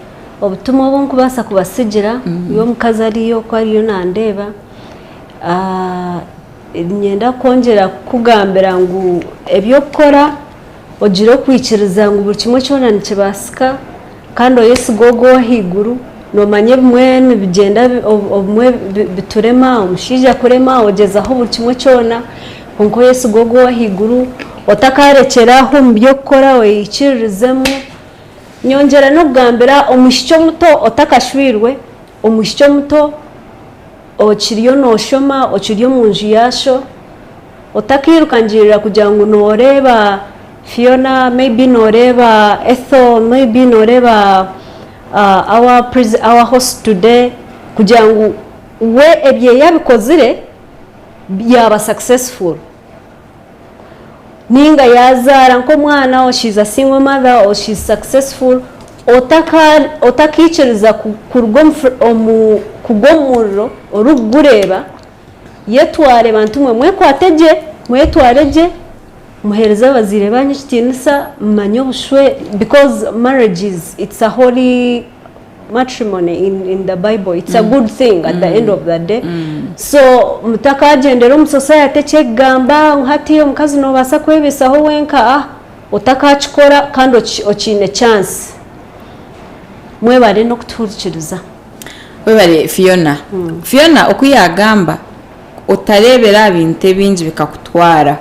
obutumwa obu ndikubaasa kubatsigira iwe omukazi ariyo oku ariyo nandeeba, niinyenda kwongyera kukugambira ngu eby'okukora ogire okwikiriza ngu buri kimwe kyona nikibaasika kandi oyesige ogwo ow'ahaiguru. Noomanya ebimwe nibigyenda obumwe biturema, omushaija akurema ogyezaho buri kimwe kyona kwonka oyesiga ogwo ow'ahaiguru otakarekyera aho omu by'okukora oyeyikiririzemu. Nyongyera n'okugambira omwishiki omuto otakashwirwe, omwishiki omuto okiriyo nooshoma okiri omu nju ya sho, otakiirukangirira kugira ngu nooreeba Fiona, maybe nooreeba Ethel, maybe nooreeba our host today kugira ngu we ebye yabikozire yaaba successful. Ninga yazaara nk'omwana or she's a single mother or she's successful otaka otakaikiriza kuruga omu kugwa omu muriro orikugureeba yetware bantu mwe mwekwate gye mwetware gye muheereze abazaire banyu ekitiinisa mumanye obushwere because marriage is it's a holy matrimony in, in the bible it's a good thing at the end of the day so mutakagyendera omu society ekyekugamba ngu hati omukazi nobaasa kwebesaho wenka ah otakakikora kandi okiine chance mwebare n'okutuhurikiriza.
Webare Fiona. Fiona oku yagamba otareebera aha bintu ebingi bikakutwara.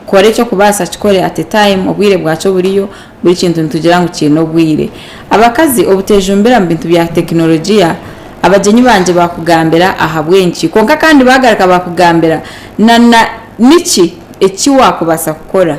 Kora eky'okubaasa kikore at a time, obwire bwakyo buriyo, buri kintu nitugira ngu kiine obwire. Abakazi obutejumbira mu bintu bya tekinologiya, abagyenyi bangye baakugambira ahabw'enki kwonka kandi baagaruka baakugambira na na niki eki waakubaasa kukora.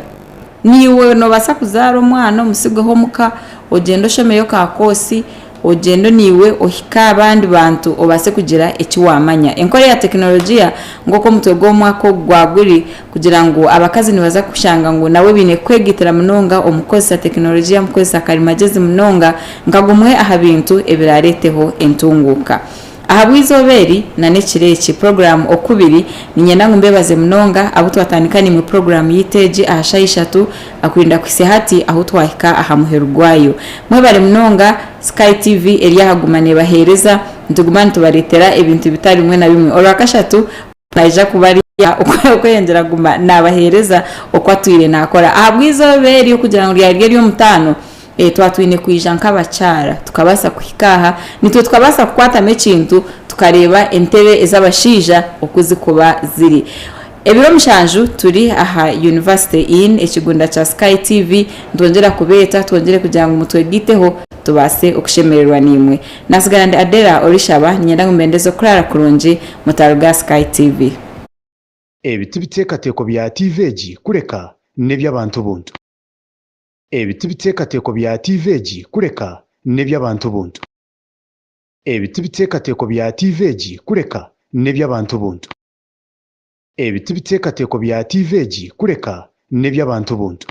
Naiwe noobaasa kuzaara omwana omutsigeho omuka, ogyende oshomeyo ka koosi, Ogyende naiwe ohike abandi bantu obaase kugira eki waamanya. Enkora ya tekinologiya nk'oku omutwe gw'omwaka ogu gwaguri kugira ngu abakazi nibaza kushanga ngu nabo baine kwegaitira munonga omu kukozesa tekinologiya, omu kukozesa karimagyezi munonga nka gumwe aha bintu ebiraareeteho entunguuka. Ahabw'eizooba eri na n'ekiro eki, puroguraamu Okubiri, niinyenda ngu mbeebaze munonga abu twatandika naimwe puroguraamu yaitu egi aha shaaha ishatu akurinda kuhitsya hati ahu twahika aha muheru gwayo. Mwebare munonga, Sky TV eri aha kuguma neebaheereza, nituguma nitubareetera ebintu bitari bimwe na bimwe. Orwakashatu naija kuba ari aha okweyongyera kuguma naabaheereza oku atwire naakora. Ahabw'eizooba eri okugira ngu ryari riri ery'omutaano, Twaba twine kwija nk'abakyara tukabaasa kuhika aha, nitwe tukabaasa kukwatamu ekintu tukareeba entebe ez'abashaija oku zikuba ziri. Ebiro mushanju turi aha University Inn, ekigunda kya Sky TV, nitwongyera kubeeta twongyere kugira ngu mutwegaiteho tubaase okushemererwa naimwe. Nasigara ndi Adela Orishaba, niinyenda ngu mbendeze okuraara kurungi mutaruga aha Sky TV.
Ebi tibiteekateeko bya tiivi egi kureka n'eby'abantu buntu. Ebi tibiteekateeko bya tiivi egi kureka n'eby'abantu buntu. Ebi tibiteekateeko bya tiivi egi kureka n'eby'abantu buntu. Ebi tibiteekateeko bya tiivi egi kureka n'eby'abantu buntu.